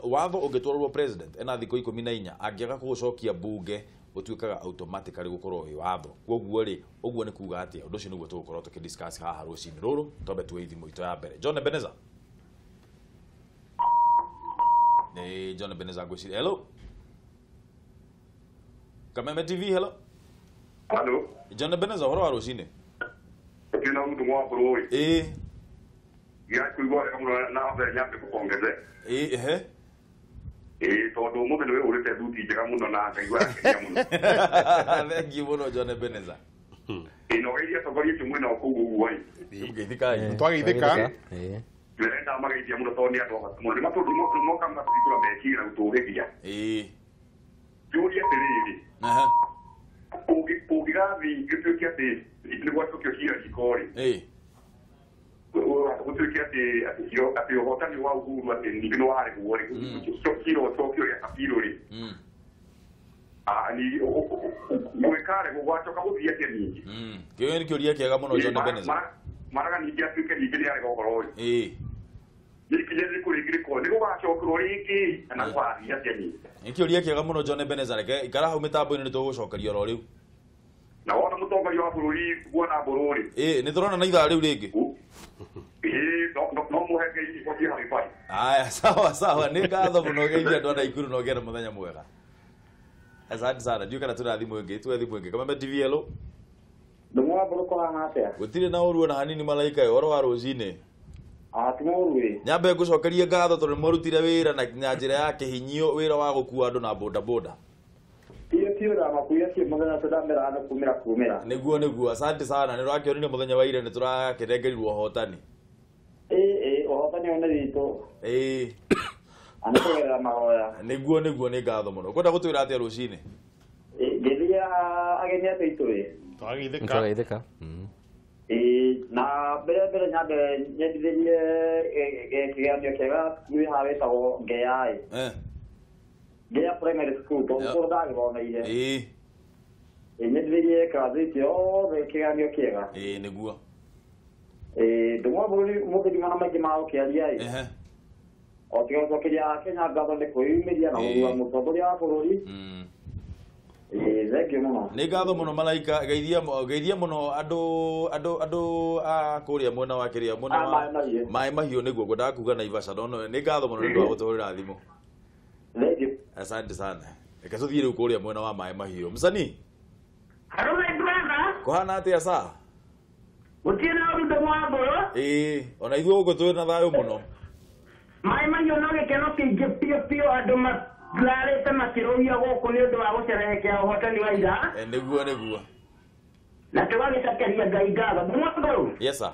watho ũngĩtwarĩrwo president ena thikũ 14 angĩaga kũũcokia mbunge ũtuĩkaga automatically gũkorwo wĩ watho. Koguo rĩ ũguo nĩ kuga atĩa? Ũndũ ũcio nĩguo tũgũkorwo tũkĩdiscuss haha rũcinĩ rũrũ. Twambe tuoe thimũ itũ ya mbere. John Ebenezer. Nĩ John Ebenezer ngwĩciria. Hello. Kameme TV, hello. Hello. John Ebenezer, ũhoro wa rũcinĩ? Kina mtu mwa bũrũri. Ĩĩ. Ya kuigua wega mũno na mbere nyambe kũkongeze. Ĩĩ, ehe. Ĩĩ, tondũ ũmũthĩ nĩwe ũrĩte thuti njega mũno na ngaigua yakenia mũno. Thank you mũno John Ebenezer. Ĩĩ, na ũgeithie atongoria acio mwena wa kũu ũguo ĩ. Mũgeithĩkai. Twageithĩka. Ĩĩ. Ndĩrenda mageithia mũno tondũ nĩ andũ a bata mũno. Nĩ moka magatũhingũra meciria na gũtũhĩgia. Ĩĩ. Njũrie atĩrĩrĩ. Ehe. Ũngĩgathiĩ gĩtuĩke atĩ nĩ gwacokio cira riko rĩ. Ĩĩ. Gũtuĩke atĩ ũhotani wa Uhuru atĩ ningĩ nĩ warĩhwo rĩ. Cira ũcokio rĩa appeal rĩ. Gwĩka gwacoka gũthiĩ atĩa ningĩ? Kĩo nĩ kĩũria kĩega mũno John Ebenezer. Maraga ningĩ atuĩke ningĩ nĩ arega ũhoro ũyũ. Ĩĩ. Nĩ ikinya rĩrĩkũ rĩngĩ rĩkorwo nĩ gũgacokerwo rĩngĩ kana gũgathiĩ atĩa ningĩ? Nĩ kĩũria kĩega mũno John Ebenezer. Reke ikara hau mĩtambo-inĩ nĩ tũgũcokeria oro rĩu. Na wona mũtongoria wa bũrũri bwana Mbũrũ rĩ. Ĩĩ, nĩ tũrona na ithaa rĩu rĩngĩ. Ĩĩ, no mũhe Ngai ibatiĩ harĩ bai. Aya, sawa sawa, nĩ ngatho mũno geithia andũ a Naikuru na ũgĩe na mũthenya mwega. Asante sana. Ndiũĩ kana tũna thimũ ĩngĩ, tuoe thimũ ĩngĩ. Kameme TV, hello. Ndũng'wa Mbũrũ kũhana atĩa? Gũtirĩ na ũru ona hanini malaika, ũhoro wa rũcinĩ. Ti mũru ĩ. Nyambe ngũcokerie ngatho tondũ nĩ mwarutire wĩra na njĩra ya kĩhinyio, wĩra wa gũkua andũ na boda boda. Tiyo tiyo ndamakuire cio mũthenya tũndamera nĩ kumĩra kumĩra. Nĩguo nĩguo, asante sana. Nĩ ũrakĩonire mũthenya wa ira nĩ tũrakĩnengerirwo ũhotani. Ĩĩ ĩĩ, ũhotani ũyũ nĩ witũ. Ĩĩ. Na nĩ kũgerera mahoya. Nĩguo nĩguo, nĩ ngatho mũno. Ũkwenda gũtwĩra atĩa rũcinĩ? Ngĩthiĩ ageni atĩ itũ ĩ. Twageithĩka. Twageithĩka. Ĩĩ, na mbere mbere nyambe nyendithĩrie kĩgeranio kĩega cukuru ĩ haha wĩtagwo Ngea ĩ. Ngea Primary School, tondũ kũrĩa ndagĩthomeire. Ĩĩ. Ĩĩ, nyendithĩrie graduate othe kĩgeranio kĩega. Ĩĩ, nĩguo. Ĩĩ, Ndũng'wa Bũrũri ũmũthĩ ndimana maingĩ ma gũkĩaria ĩ. Ehe. O tiga gũcokeria Kenya ngatho nĩ kwĩyumĩria na gũthura mũtongoria wa bũrũri. Ĩĩ, thengiũ mũno. Nĩ ngatho mũno malaika, geithia mũno andũ a kũrĩa mwena wa kĩrĩa, mwena wa Maĩ Mahiũ nĩguo ngwendaga kuga Naivasha, no nĩ ngatho mũno nĩ ũndũ wa gũtũhũrĩra thimũ. Thengiũ. Asante sana. Reke tũthiĩ rĩu kũrĩa mwena wa Maĩ Mahiũ. Msanii. Hello my brother. Kũhana atĩa sa? Gũtirĩ na ũru Ndũng'wa Mbũrũ. Ĩĩ, ona ithuĩ gũkũ twĩ na thayũ mũno. Maĩ Mahiũ no gĩkeno kĩingĩ biũ biũ, andũ mararĩte makĩrũhia gũkũ nĩ ũndũ wa gũcerehekea ũhotani wa ira. Nĩguo nĩguo. Na tũgagĩcokeria Ngai ngatho. Ndũng'wa Mbũrũ. Yes sir.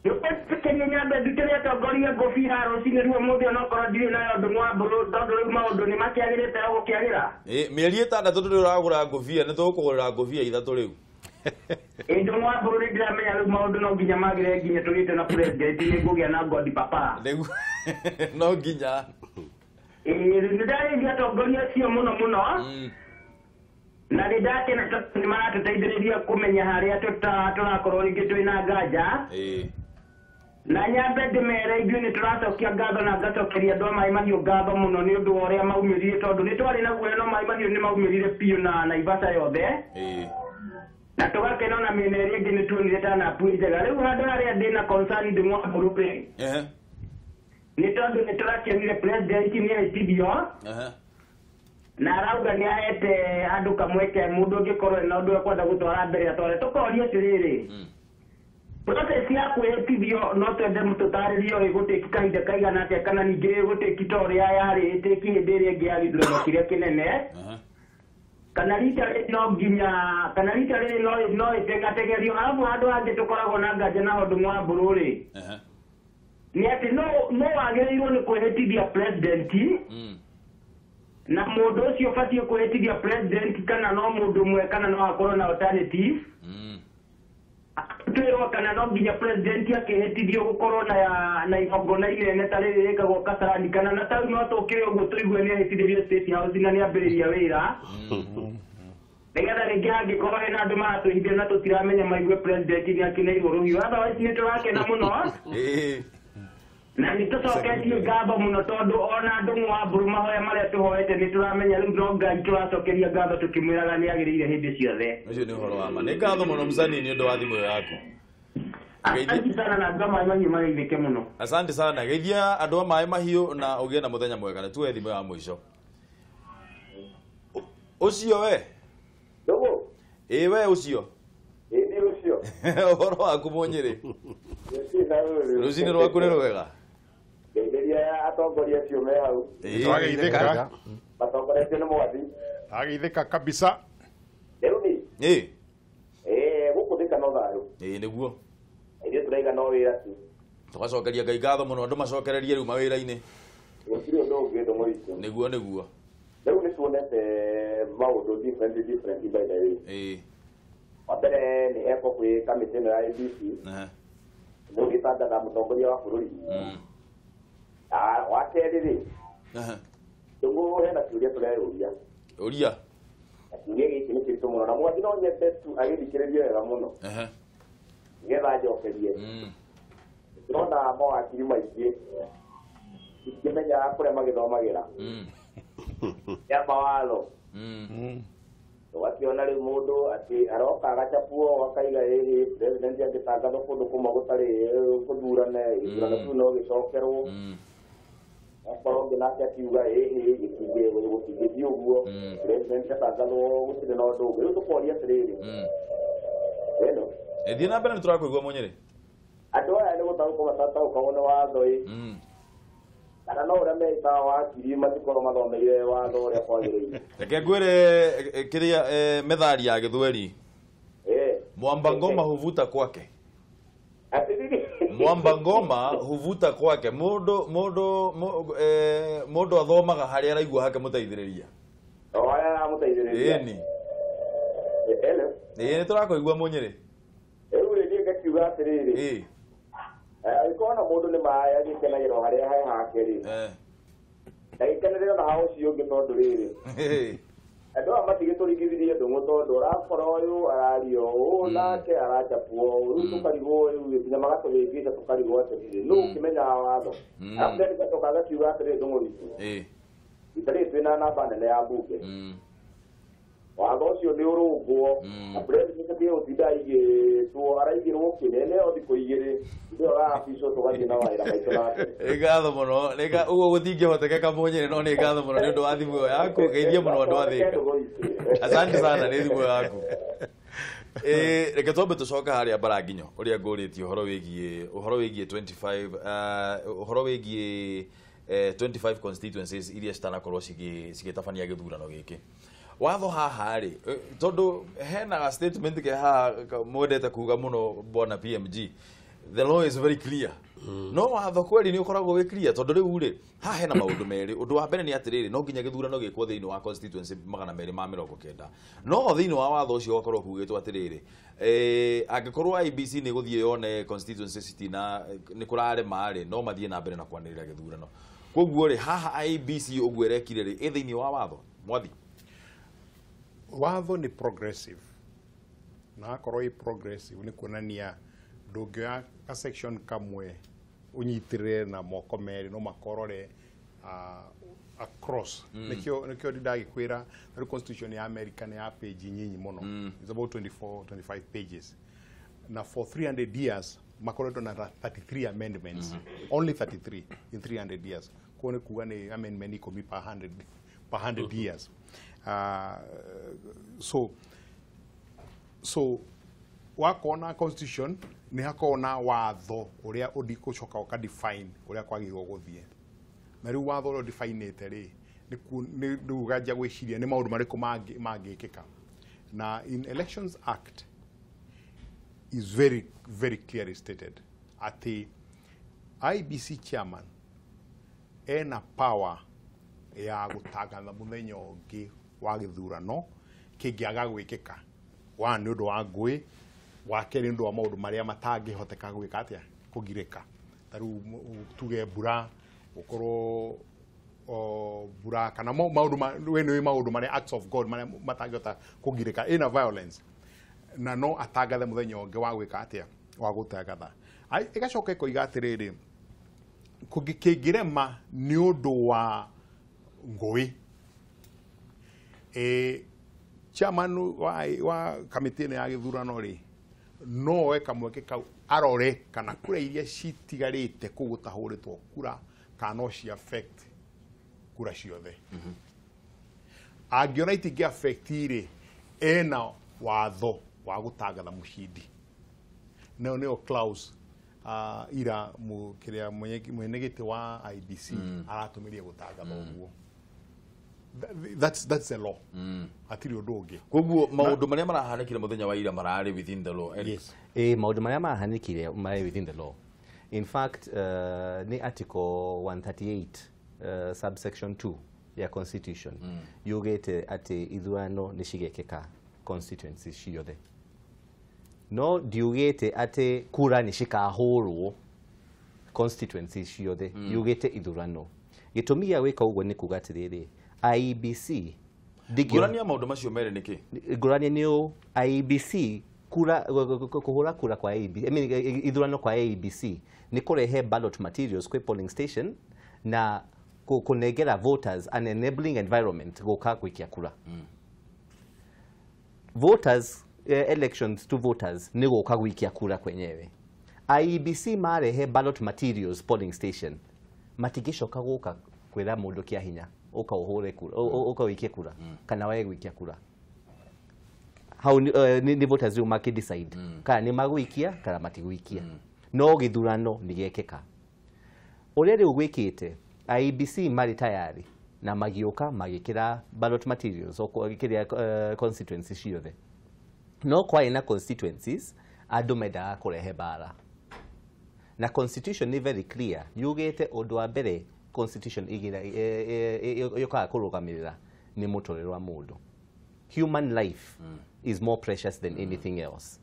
Nĩũkwĩtĩkĩria nyambe ndutĩre atongoria ngũbia rũcinĩ ruo mũthĩ onokorwo ndirĩ nayo Ndũng'wa Mbũrũ, tondũ rĩu maũndũ nĩ makĩagĩrĩte o gũkĩagĩra. Ĩĩ, mĩeri 6 ndũrĩ ũragũra ngũbia, nĩ tũgũkũgũrĩra ngũbia 3 rĩu. Ĩĩ, Ndũng'wa Mbũrũ nĩ ndĩramenya rĩu maũndũ no nginya magĩre nginya tũgĩte na president nĩ ngũgĩa na God papa. Nĩguo. No nginya. Ĩĩ, nĩ ndarĩithia atongoria acio mũno mũno. Na nĩ ndakena tondũ nĩ maratũteithĩrĩria kũmenya harĩa tũrakorwo rĩngĩ twĩna nganja. Ĩĩ. Na nyambe ndĩmere ithuĩ nĩ tũracokia ngatho na ngacokeria andũ a Maĩ Mahiũ ngatho mũno nĩ ũndũ wa ũrĩa maumĩrire, tondũ nĩ twarĩ na guoya no Maĩ Mahiũ nĩ maumĩrire biũ na Naivasha yothe. Ĩĩ. Na tũgakena ona mĩena ĩrĩa ĩngĩ nĩ tuonire ta napu njega. Rĩu handũ harĩa ndĩna concern Ndũng'wa Mbũrũ rĩ. Ehe. Nĩ tondũ nĩ tũrakĩonire president nĩ ehĩtithio. Ehe. Na arauga nĩ ahete andũ kamweke mũndũ ũngĩkorwo ena ũndũ ekwenda gũtwara mbere atware. Tũkoria atĩrĩrĩ. Process ya kwĩhĩtithio no twende tũtarĩrio ĩgũtĩki kahinda kaigana atĩa, kana ningĩ ĩgũtĩki ta ũrĩa yarĩ ĩtĩki hĩndĩ ĩrĩa ĩngĩ ya gĩthurano kĩrĩa kĩnene. Kana rita rĩrĩ no nginya, kana rita rĩrĩ no ĩtengatengerio. Arabu handũ hangĩ tũkoragwo na nganja na Ndũng'wa Mbũrũ rĩ. Nĩ atĩ no wagĩrĩirwo nĩ kwĩhĩtithia president. Na mũndũ ũcio ũbatiĩ kwĩhĩtithia president kana no mũndũ ũmwe kana no akorwo na alternative. Twĩrwo kana no nginya president akĩhĩtithio gũkorwo na igongona inene ta rĩrĩ rĩkagwo Kasarani, kana na tau no tũkĩre ũguo tũigue nĩ ahĩtithĩrio State House na nĩ ambĩrĩria wĩra. Nĩgetha rĩngĩ hangĩkorwo hena andũ maratwĩhithia na tũtiramenya maigue president nĩ akĩneirwo rũhiũ. Otherwise nĩ tũrakena mũno. Na nĩ tũcoketie ngatho mũno tondũ ona andũ Mwamburu mahoya marĩa tũhoete nĩ tũramenya rĩu no Ngai tũracokeria ngatho tũkĩmwĩraga nĩ agĩrĩire hĩndĩ ciothe. Ũcio nĩ ũhoro wa ma. Nĩ ngatho mũno Msanii nĩ ũndũ wa thimũ ĩyo yaku. Asante sana na andũ a Maĩ Mahiũ mageithĩke mũno. Asante sana. Geithia andũ a Maĩ Mahiũ na ũgĩe na mũthenya mwega. Na tuoe thimũ ya mũico. Ũcio we? Ndugu. Ĩ we ũcio? Ĩ ni ũcio. Ũhoro waku Mũnyĩrĩ? Rũcinĩ rwaku nĩ rwega? Ngeithĩria atongoria acio me hau. Twageithĩka. Matongoretio nĩ Mwathi. Twageithĩka kabisa. Rĩu ni? Ĩ. Gũkũ Thika no thayũ. Ĩ nĩguo. Ithuĩ tũraiga no wĩra tu. Tũgacokeria Ngai ngatho mũno andũ macokererie rĩu mawĩra-inĩ. Gũtirĩ ũndũ ũngĩ ndũng'ũ witũ. Nĩguo nĩguo. Rĩu nĩ tuonete maũndũ different by the way. Ĩ. Wa mbere nĩ ekwo kwĩ kamĩtĩ ĩno ya ABC. Nĩ ũgĩtangatha mũtongoria wa bũrũri. Wa kerĩ rĩ, ndũng'ũ hena kĩũria tũreyũria. Ũria. Na kĩũria gĩkĩ nĩ kĩritũ mũno na Mwathi no nyende tu agĩthikĩrĩrie wega mũno. Nĩgetha njokerie. Ndĩrona mawakiri maingĩ ingĩmenya kũrĩa magĩthomagĩra. Ya mawatho. Ũgakĩona rĩu mũndũ atĩ aroka agacapwo akaiga ĩhĩ president angĩtangathwo kũndũ kũmwe gũtarĩ gũthurane gĩthurano kĩu no gĩcokerwo. Akorwo ũngĩ nake akiuga ĩhĩ gũtingĩthiĩ ũguo president atangathwo gũtirĩ na ũndũ ũngĩ. Rĩu tũkoria atĩrĩrĩ. Ĩno. Thiĩ na mbere nĩ tũrakũigua Mũnyĩrĩ. Andũ aya nĩ gũtaũkwo matataũkagwo nĩ watho ĩ. Kana no ũrĩa meĩtaga wakiri matikorwo mathomeire watho ũrĩa kwagĩrĩire. Reke ngwĩre kĩrĩa methali ya Gĩthweri. Mwamba ngoma huvuta kwake. Mwamba ngoma huvuta kwake. Mũndũ mũndũ athomaga harĩa araigua hake mũteithĩrĩria. O harĩa aramũteithĩrĩria. Ĩni. Hello. Ĩ nĩ tũrakũigua Mũnyĩrĩ. Rĩu rĩ niĩ ngakiuga atĩrĩrĩ. Ĩ. Angĩkorwo na mũndũ nĩ maĩ agĩkenagĩra o harĩa he hake rĩ. Ndagĩkenĩrĩra na ha ũcio ũngĩ tondũ rĩrĩ. Andũ aya matigĩtũringithirie ndũng'ũ tondũ ũrakora ũyũ araria ũũ nake aracapwo ũũ rĩu tũkarigwo rĩu nginya magatũhĩngĩca tũkarigwo atĩrĩrĩ nũ ũkĩmenyaga watho. Arabu then gacoka gakiuga atĩrĩrĩ ndũng'ũ witũ. Rita rĩrĩ twĩna namba nene ya mbunge. Watho ũcio nĩ ũrũngwo na president atige gũtinda aigĩtwo araigĩrwo kĩnene o thikũ igĩrĩ ndio arabicwo tũgathiĩ na wĩra maitũ na mbere. Nĩ ngatho mũno ũguo gũtingĩhotekeka Mũnyĩrĩ no nĩ ngatho mũno nĩ ũndũ wa thimũ ĩyo yaku. Geithie mũno andũ a Thika. Asante sana nĩ thimũ ĩyo yaku. Reke twambe tũcoke harĩa Mbaranginyo ũrĩa ngũrĩtie ũhoro wĩgiĩ 25 ũhoro wĩgiĩ 25 constituencies iria citanakorwo cigĩtabania gĩthurano gĩkĩ. Watho haha rĩ tondũ hena ga statement ke haha mwendete kuga mũno bwana PMG, the law is very clear. No watho kweli nĩ ũkoragwo wĩ clear tondũ rĩu rĩ haha hena maũndũ merĩ. Ũndũ wa mbere nĩ atĩrĩrĩ no nginya gĩthurano gĩkwo thĩinĩ wa constituency 290. No thĩinĩ wa watho ũcio ũgakorwo kugĩtwo atĩrĩrĩ angĩkorwo IEBC nĩ gũthiĩ yone constituency citina nĩ kũrarema rĩ no mathiĩ na mbere na kwanĩrĩra gĩthurano. Koguo rĩ haha IEBC ũguo ĩrekire rĩ ĩ thĩinĩ wa watho Mwathi? Watho nĩ progressive na akorwo ĩ progressive nĩ kuonania ndũngĩoya ka section kamwe ũnyitĩrĩre na moko merĩ no makorore across. Nĩkĩo ndagĩkwĩra rĩu constitution ya America nĩ ya page nyinyi mũno. It's about 24 25 pages na for 300 years makoretwo na 33 amendments. Only 33 in 300 years. Kuo nĩ kuga nĩ amendment ikũmi per 100 years. So wakona constitution nĩ hakoragwo na watho ũrĩa ũndikũcoka ũka define ũrĩa kwagĩrĩirwo gũthiĩ. Na rĩu watho ũrĩa ũdefinĩte rĩ nĩ rĩu ũganjia gwĩciria nĩ maũndũ marĩkũ mangĩkĩka. Na in Elections Act is very very clearly stated atĩ IEBC chairman ena power ya gũtangatha mũthenya ũngĩ wa gĩthurano kĩngĩaga gwĩkĩka. One, nĩ ũndũ wa ngũĩ, Wa kerĩ nĩ ũndũ wa maũndũ marĩa matangĩhoteka gwĩka atĩa, kũgirĩka, ta rĩu tuge mbura, gũkorwo mbura kana maũndũ we nĩ maũndũ marĩa acts of God marĩa matangĩhota kũgirĩka, ina violence, na no atangathe mũthenya ũngĩ wa gwĩka atĩa, wa gũtangatha. Ĩgacoka ĩkoiga atĩrĩrĩ, kĩngĩrema nĩ ũndũ wa ngũĩ, chairman wa kamĩtĩ ĩno ya gĩthurano rĩ, no oe kamweke kau arore kana kura iria citigarĩte kũu gũtahũrĩtwo kura kana no ci affect kura ciothe. Angĩona itingĩ affect rĩ, ena watho wa gũtangatha mũcindi. Nayo nĩyo clause ira kĩrĩa mwene gĩtĩ wa IEBC aratũmĩrie gũtangatha ũguo. That's the law. Hatirĩ ũndũ ũngĩ. Koguo maũndũ marĩa marahanĩkire mũthenya wa ira mararĩ within the law. Yes. Maũndũ marĩa marahanĩkire marĩ within the law. In fact, nĩ article 138 subsection 2 ya constitution yugĩte atĩ ithurano nĩ cigekĩka constituency ciothe. No ndiugĩte atĩ kura nĩ cikahũrwo constituency ciothe, yugĩte ithurano. Gĩtũmi gĩa gwĩka ũguo nĩ kuga atĩrĩrĩ, IEBC ngũrania maũndũ macio merĩ nĩkĩ? Ngũrania nĩ ũũ, IEBC kura kũhũra kura kwa IEBC, I mean, ithurano kwa IEBC nĩ kũrehe ballot materials kwĩ polling station na kũnengera voters an enabling environment gũka gũikia kura. Voters elections to voters nĩ gũka gũikia kura kwenyewe. IEBC marehe ballot materials polling station matingĩcoka gũka kwĩra mũndũ kĩa hinya ũka ũhũre kura, ũka ũikie kura kana wae gũikia kura. Hau nĩ voters rĩu makĩ decide kana nĩ magũikia kana matigũikia. No gĩthurano nĩ gĩekĩka. Ũrĩa rĩu gwĩkĩte, IEBC marĩ tayari na magĩũka magĩkĩra ballot materials kĩrĩa constituency ciothe. No kwarĩ na constituencies andũ mendaga kũrehe mbara. Na constitution nĩ very clear, yugĩte ũndũ wa mbere constitution yũkaga kũrũgamĩrĩra nĩ mũtũrĩre wa mũndũ. Human life is more precious than anything else.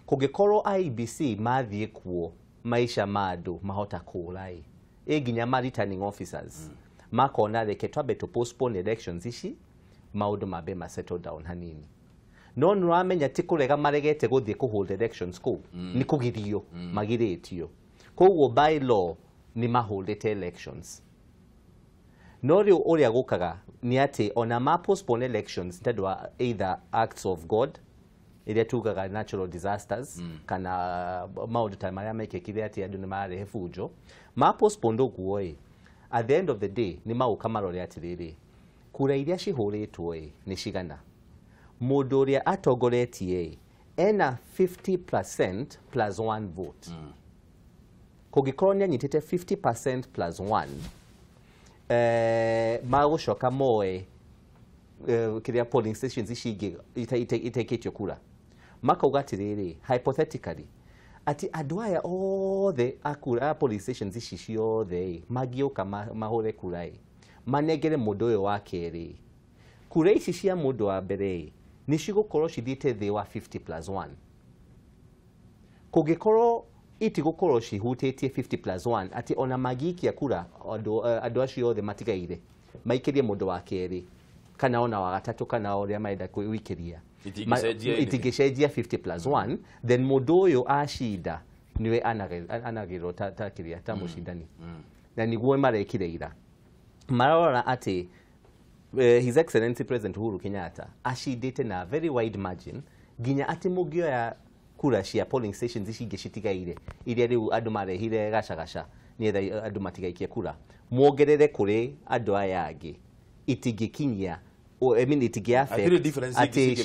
Kũngĩkorwo IEBC mathiĩ kuo maica ma andũ mahota kũũra ĩ, ĩ nginya ma returning officers makona reke twambe tũ postpone elections ici maũndũ mambe ma settle down hanini. No nĩ ũramenya ti kũrega maregete gũthiĩ kũ hold elections kũu, nĩ kũgirio magirĩtio. Koguo by law nĩ maholdete elections. No rĩu ũrĩa gũkaga nĩ atĩ ona ma postpone elections tondũ wa either acts of God iria tugaga natural disasters kana maũndũ ta marĩa mekĩkire atĩ andũ nĩ mararehe bunjo, ma postpone ũguo ĩ, at the end of the day nĩ magũka marore atĩrĩrĩ, kura iria cihũrĩtwo ĩ nĩ cigana, mũndũ ũrĩa atongoretie ĩ ena 50% plus 1 vote. Kũngĩkorwo nĩ anyitĩte 50% plus 1, magũcoka moe kĩrĩa polling stations ici ingĩ itaikĩtio kura, makauga atĩrĩrĩ, hypothetically atĩ andũ aya othe a kura a polling stations ici ciothe mangĩũka mahũre kura ĩ, manengere mũndũ ũyũ wa kerĩ, kura ici cia mũndũ wa mbere ĩ nĩ cigũkorwo cithiĩte thĩ wa 50 plus 1. Kũngĩkorwo itigũkorwo cihutĩtie 50 plus 1, atĩ ona mangĩikia kura andũ acio othe matigaire maikĩrie mũndũ wa kerĩ kana ona wa gatatũ kana ũrĩa marenda gwĩikĩria, itingĩcenjia 50 plus 1, then mũndũ ũyũ acinda nĩwe anagĩrwo ta kĩrĩa ta mũcindani. Na nĩguo marekire ira. Marora atĩ His Excellency President Uhuru Kenyatta acindĩte na very wide margin nginya atĩ mũngĩoya kura cia polling stations ici ingĩ citigaire iria rĩu andũ marehire gacagaca nĩgetha andũ matigaikie kura, muongerere kũrĩ andũ aya angĩ, itingĩkinyia, I mean itingĩ affect atĩ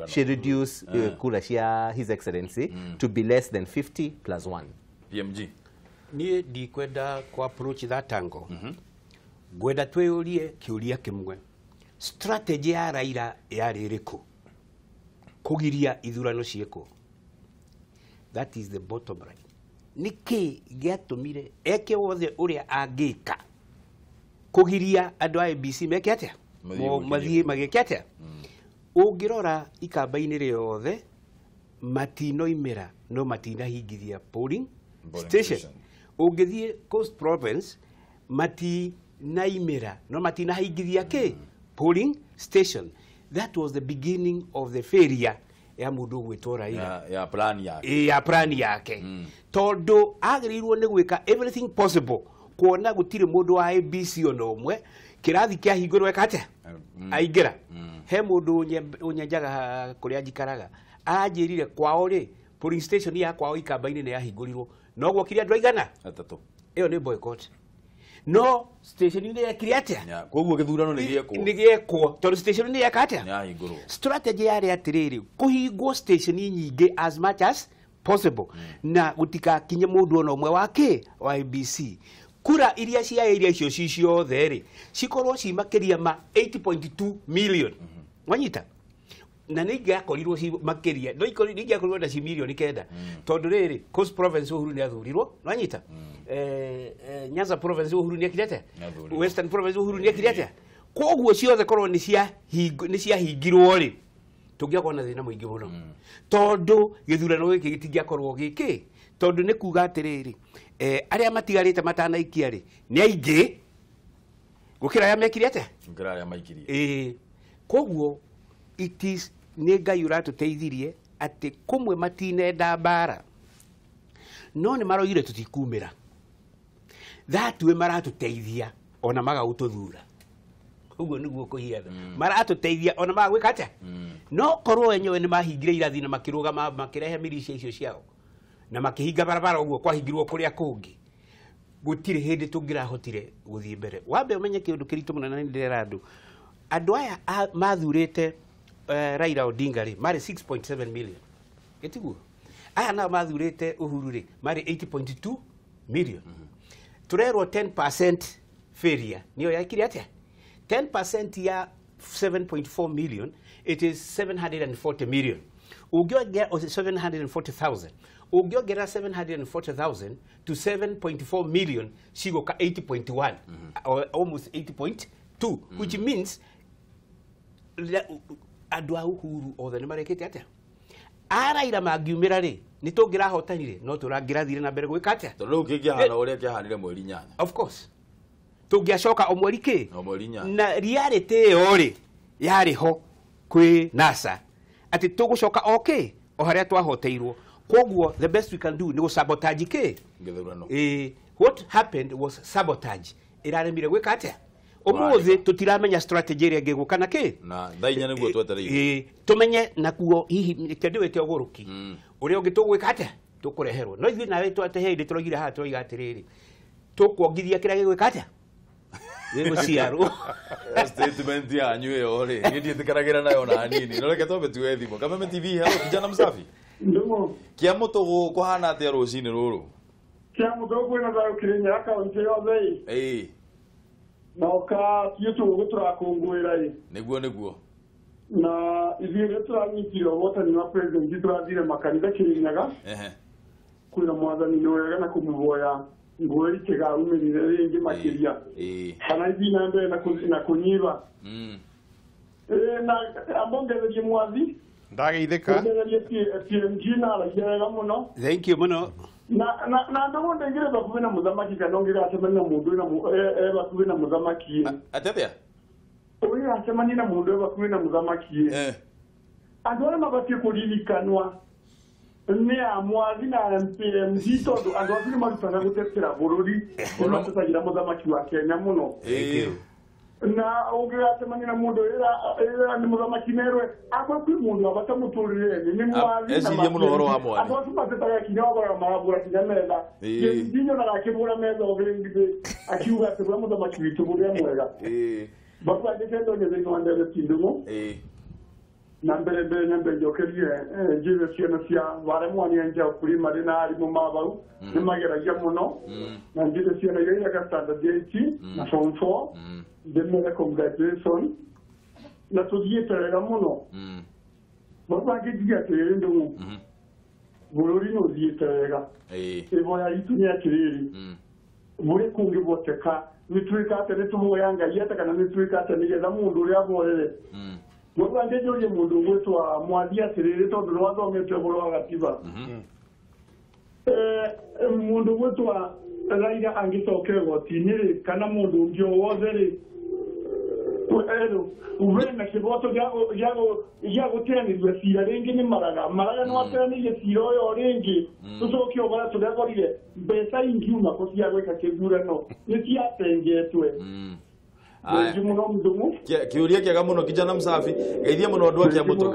she reduce kura cia His Excellency to be less than 50 plus 1. PMG niĩ ndikwenda ku approach that angle. Ngwenda twĩyũrie kĩũria kĩmwe, strategy ya Raila yarĩ ĩrĩkũ kũgiria ithurano ciĩkwo? That is the bottom line. Nĩkĩ gĩatũmire eke wothe ũrĩa angĩka kũgiria andũ a IEBC meke atĩa, mathiĩ magĩke atĩa? Ũngĩrora ikamba-inĩ rĩothe matinoimĩra no matinahingithia polling station. Ũngĩthiĩ Coast Province matinaimĩra no matinahingithia kĩ polling station. That was the beginning of the failure ya mũndũ ũgwĩtwo Raila ya plan yake, ya plan yake. Tondũ agĩrĩirwo nĩ gwĩka everything possible kuona gũtirĩ mũndũ wa ABC ona ũmwe kĩrathi kĩahingũrwo eka atĩa aingĩra. He mũndũ ũnyenjaga kũrĩa njikaraga aranjĩrire kwao rĩ polling station ya kwao Ikamba-inĩ nĩ yahingũrirwo no gwokire andũ aigana atatũ. Ĩyo nĩ boycott. No station nĩ yekire atĩa? Koguo gĩthurano nĩ gĩekwo, nĩ gĩekwo tondũ station nĩ yeka atĩa? Yahingũrwo. Strategy yarĩ atĩrĩrĩ, kũhingwo station nyingĩ as much as possible na gũtikakinye mũndũ ona ũmwe wa kĩ wa ABC. Kura iria cia area icio ci ciothe rĩ cikorwo ci makĩria ma 8.2 million. Wanyita? Na nĩ ingĩakorirwo ci makĩria, no nĩ ingĩakorirwo na ci milioni 9. Tondũ rĩrĩ Coast Province Uhuru nĩ athurirwo, wanyita? Nyanza Province Uhuru nĩ ekire atĩa? Western Province Uhuru nĩ ekire atĩa? Koguo ciothe korwo nĩ ciahingirwo rĩ tũngĩakorwo na thĩna mũingĩ mũno. Tondũ gĩthurano gĩkĩ gĩtingĩakorwo gĩkĩ, tondũ nĩ kuga atĩrĩrĩ arĩa matigarĩte matanaikia rĩ nĩ aingĩ gũkĩra arĩa mekire atĩa? Gũkĩra arĩa maikirie. Koguo it is nĩ Ngai ũratũteithirie atĩ kũmwe matinenda mbara no nĩ maroigire tũtikumĩra. That way maratũteithia ona magagũtũthura. Ũguo nĩguo kũhiana. Maratũteithia ona magagwĩka atĩa? No korwo enyewe nĩ mahingire irathi na makĩrũgama makĩrehe miricia icio ciao na makĩhinga barabara ũguo kwahingirwo kũrĩa kũngĩ, gũtirĩ hĩndĩ tũngĩrahotire gũthiĩ mbere. Wambe ũmenye kĩũndũ kĩritũ mũno na nĩ ndĩrera andũ. Andũ aya mathurĩte Raila Odinga rĩ marĩ 6.7 million. Ĩtiguo? Aya nao mathurĩte Uhuru rĩ marĩ 8.2 million. Tũrerwo 10% failure nĩyo yekire atĩa? 10% ya 7.4 million, it is 740 million. Ũngĩongera 740,000. Ũngĩongera 740,000 to 7.4 million cigũka 8.1 or almost 8.2, which means andũ a Uhuru othe nĩ marekĩte atĩa? A Raila mangiumĩra rĩ nĩ tũngĩrahotanire no tũrangĩrathire na mbere gwĩka atĩa? Tondũ rĩu kĩngĩahana ũrĩa kĩahanire mweri 8. Of course. Tũngĩacoka o mweri kĩ? O mweri 8. Na reality ĩyo rĩ yarĩ ho kwĩ NASA atĩ tũgũcoka o kĩ o harĩa twahoteirwo. Koguo the best we can do nĩ gũsabotage kĩ? Gĩthurano. What happened was sabotage. Ĩraremire gwĩka atĩa? Ũmũthĩ tũtiramenya strategy ĩrĩa ĩngĩgũka na kĩ? Na thaa 4 nĩguo twetereire. Tũmenye nakuo hihi kĩndũ wĩte ũgũrũki. Ũrĩa ũngĩ tũgwĩka atĩa? Tũkũreherwo. No ithuĩ nawe twate hĩndĩ tũroigire haha tũroiga atĩrĩrĩ, tũkuongithia kĩrĩa gĩgwĩka atĩa? Gĩgũciarwo. Statement yanyu ĩyo rĩ niĩ ndiĩtĩkanagira nayo na hanini. No reke twambe tuoe thimũ. Kameme TV, hello kijana msafi. Ndugu. Kĩa mũtũ kũhana atĩa rũcinĩ rũrũ? Kĩa mũtũ kwĩna thayũ Kĩrĩnyaga kaũntĩ yothe ĩ. Na ũka tiũ tũgũtũrakũngũĩra ĩ. Nĩguo nĩguo. Na ithuĩ rĩrĩa tũranyitire ũhotani wa president tũrathire makanitha Kĩrĩnyaga. Kwĩra mwathani nĩ wega na kũmũhoya ngũĩ itigaumĩrire rĩngĩ makĩria. Kana ithiĩ na mbere na kũnyiba. Na ambongererie mwathi. Ndageithĩka. Ongererie TMG na aragia wega mũno. Thank you mũno. Na ndũgũ ndaingĩre bakuhĩ na mũthamaki kana ũngĩgacemania na mũndũ wĩna bakuhĩ na mũthamaki. Atĩa? Ũngĩgacemania na mũndũ wĩ bakuhĩ na mũthamaki. Andũ arĩa mabatiĩ kũririkanwa nĩ a mwathi na MPMG tondũ andũ acio nĩ marutaga gũtetera bũrũri, nĩ matetagĩra mũthamaki wa Kenya mũno. Na ũngĩgacemania na mũndũ ĩra nĩ mũthamaki merwe akwa kwĩ mũndũ wa bata mũtũrĩre-inĩ nĩ mwathi na Ecirie mũno ũhoro wa mwathi. Andũ acio matetaga kinya wakoraga marabũra kinya metha. Nyonaga akĩbũra metha o rĩngĩ akiuga atĩ bũra mũthamaki witũ mũrĩa mwega. Bakwandĩke ndonye thĩinĩ wa ndereti ndũng'ũ. Na mbere mbere nyambe njokerie njĩre ciana cia ware mwania nja kũrĩ marĩ na arimũ ma bau nĩ mageragia mũno na njĩre ciana iria ireka standard 8 na form 4 ndĩmere congratulation na tũthiĩte wega mũno. Baba ngĩnjiga atĩrĩrĩ ndũng'ũ bũrũri nĩ ũthiĩte wega. Ihoya ritũ nĩ atĩrĩrĩ bũrĩ kũngĩhoteka nĩ twĩka atĩa nĩ tũhoya Ngai atĩa kana nĩ twĩka atĩa nĩgetha mũndũ ũrĩa ahorere Mũndũ angĩnjũrie mũndũ ũgwĩtwa Mwathi atĩrĩrĩ tondũ nĩwathomete ũhoro wa gatiba. Mũndũ ũgwĩtwa Raila angĩcoka igoti-inĩ rĩ kana mũndũ ũngĩ o wothe rĩ wena kĩhoto gĩa gũteanĩrio cira rĩngĩ nĩ Maraga. Maraga nĩ wateanĩirie cira ũyũ rĩngĩ tũcoke ũhoro tũrĩa mbeca ingiuma kũ cia gwĩka kĩthurano nĩ ciatengetwe. Kiuria kiaga muno kijana msafi geithia muno andu akia mutugo.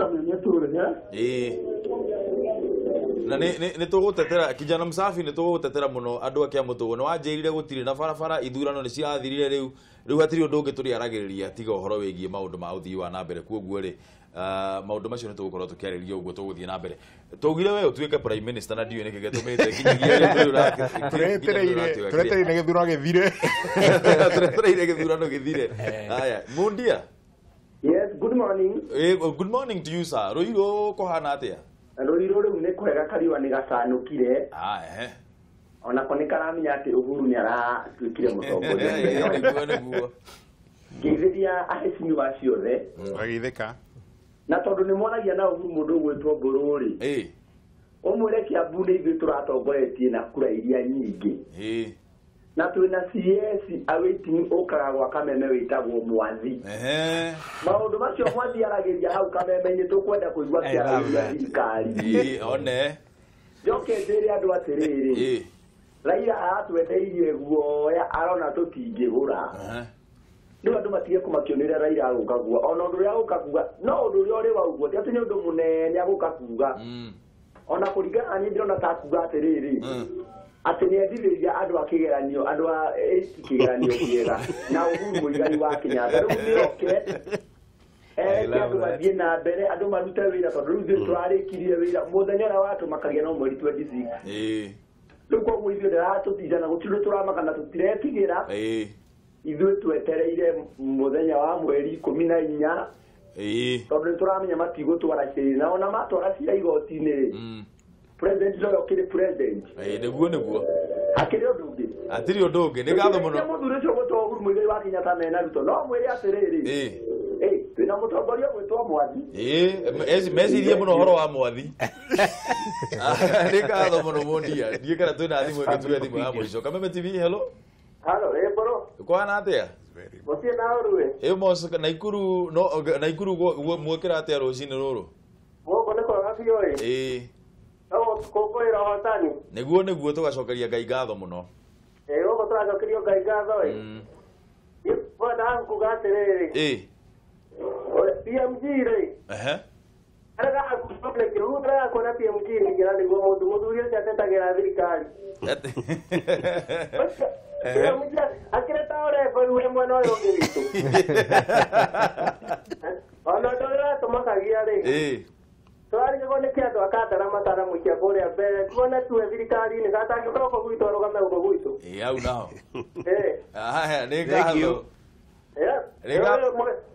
Na nĩ tũgũtetera kijana msafi nĩ tũgũtetera muno andu akia mutugo. Nĩ wanjĩrire gũtirĩ na barabara ithurano nĩ cirathirire rĩu hatirĩ ũndũ ũngĩ tũrĩaragĩrĩria tiga ũhoro wĩgiĩ maũndũ ma ũthii wa na mbere. Kuoguo rĩ maũndũ macio nĩ tũgũkorwo tũkĩarĩria ũguo tũgũthiĩ na mbere. Tũugire we ũtuĩke prime minister na ndiũĩ nĩkĩ gĩtũmĩte nginyagia rĩu tũretereire gĩthurano gĩthire. Tũretereire gĩthurano gĩthire. Haya, Mundia. Yes, good morning. Good morning to you sir. Rũirũ kũhana atĩa? Rũirũ rĩu nĩ kwega kariũa nĩ gacanũkire. Onako nĩ karamenya atĩ Uhuru nĩ aratuĩkire mũtongoria. Nĩguo. Ngeithĩria aheshimiwa ciothe. Wageithĩka. Na tondũ nĩ moragia na Uhuru mũndũ ũgwĩtwo Mbũrũ rĩ. Ũmwĩre Kiambu nĩ ithuĩ tũratongoretie na kura iria nyingĩ. Na twĩna CS awaiting ũkaga gwa Kameme wĩtagwo Mwathi. Maũndũ macio Mwathi aragĩria hau Kameme-inĩ tũkwenda kũigua kĩaragĩria thirikari. One. Njoke njĩre andũ atĩrĩrĩ. Raila aratwendeirie guoya arona tũtingĩgũra. Rĩu andũ matige kũmakio nĩ ũrĩa Raila agũka kuga. Ona ũndũ ũrĩa agũka kuga no ũndũ ũrĩa ũrĩ waugwo ti atĩ nĩ ũndũ mũnene agũka kuga. Ona kũringana na niĩ ndĩrona ta kuga atĩrĩrĩ atĩ nĩ endithĩria andũ a kĩgeranio andũ a kĩgeranio kĩega na Uhuru Muigai wa Kenyatta. Rĩu nĩoke ereke andũ mathiĩ na mbere andũ marute wĩra tondũ rĩu ithuĩ tũrarĩkirie wĩra mũthenya ũrĩa watũmakagia no mweri 26. Rĩu koguo ithuĩ ndaratũtinda na gũtirĩ ũndũ tũramaka na tũtiretigĩra. Ithuĩ twetereire mũthenya wa mweri 14 tondũ nĩ tũramenya matigũtwara cira na ona matwara cira igoti-inĩ president no okire president. Nĩguo nĩguo. Akĩrĩ ũndũ ũngĩ. Hatirĩ ũndũ ũngĩ. Nĩ ngatho mũno. Mũthuri ũcio ũgwĩtwo Uhuru Muigai wa Kenyatta mena Ruto no mwĩre atĩrĩrĩ. Twĩna mũtongoria ũgwĩtwo Mwathi. Mecirie mũno ũhoro wa Mwathi. Nĩ ngatho mũno Mundia. Ndiĩ kana twĩna thimũ ĩngĩ tuge thimũ ya mũico. Kameme TV, hello. Hello, Mbũrũ. Kũhana atĩa? Gũtirĩ na ũru ĩ. Mos Naikuru no Naikuru mwĩkĩra atĩa rũcinĩ rũrũ? Gũkũ nĩ kwega biũ ĩ. Kũngũĩra ũhotani. Nĩguo nĩguo tũgacokeria Ngai ngatho mũno. Gũkũ tũracokerio Ngai ngatho ĩ. Bwana kuga atĩrĩrĩ. PMG rĩ. Arega kuona PMG nĩkĩra nĩguo mũndũ mũthuri ũcio atetagĩra thirikari. PMG akĩrĩ ta ũreba we mwena ũyũ ũngĩ witũ. Ona ũndũ ũrĩa ũratũmakagia rĩ. Twarigagwo nĩ kĩ andũ a Kandara mataramũikia kũrĩa mbere tuone tuwe thirikari-inĩ gatangĩkorwo gũkũ gwitũ arũgame gũkũ gwitũ. Hau naho. Haya, nĩ ngatho.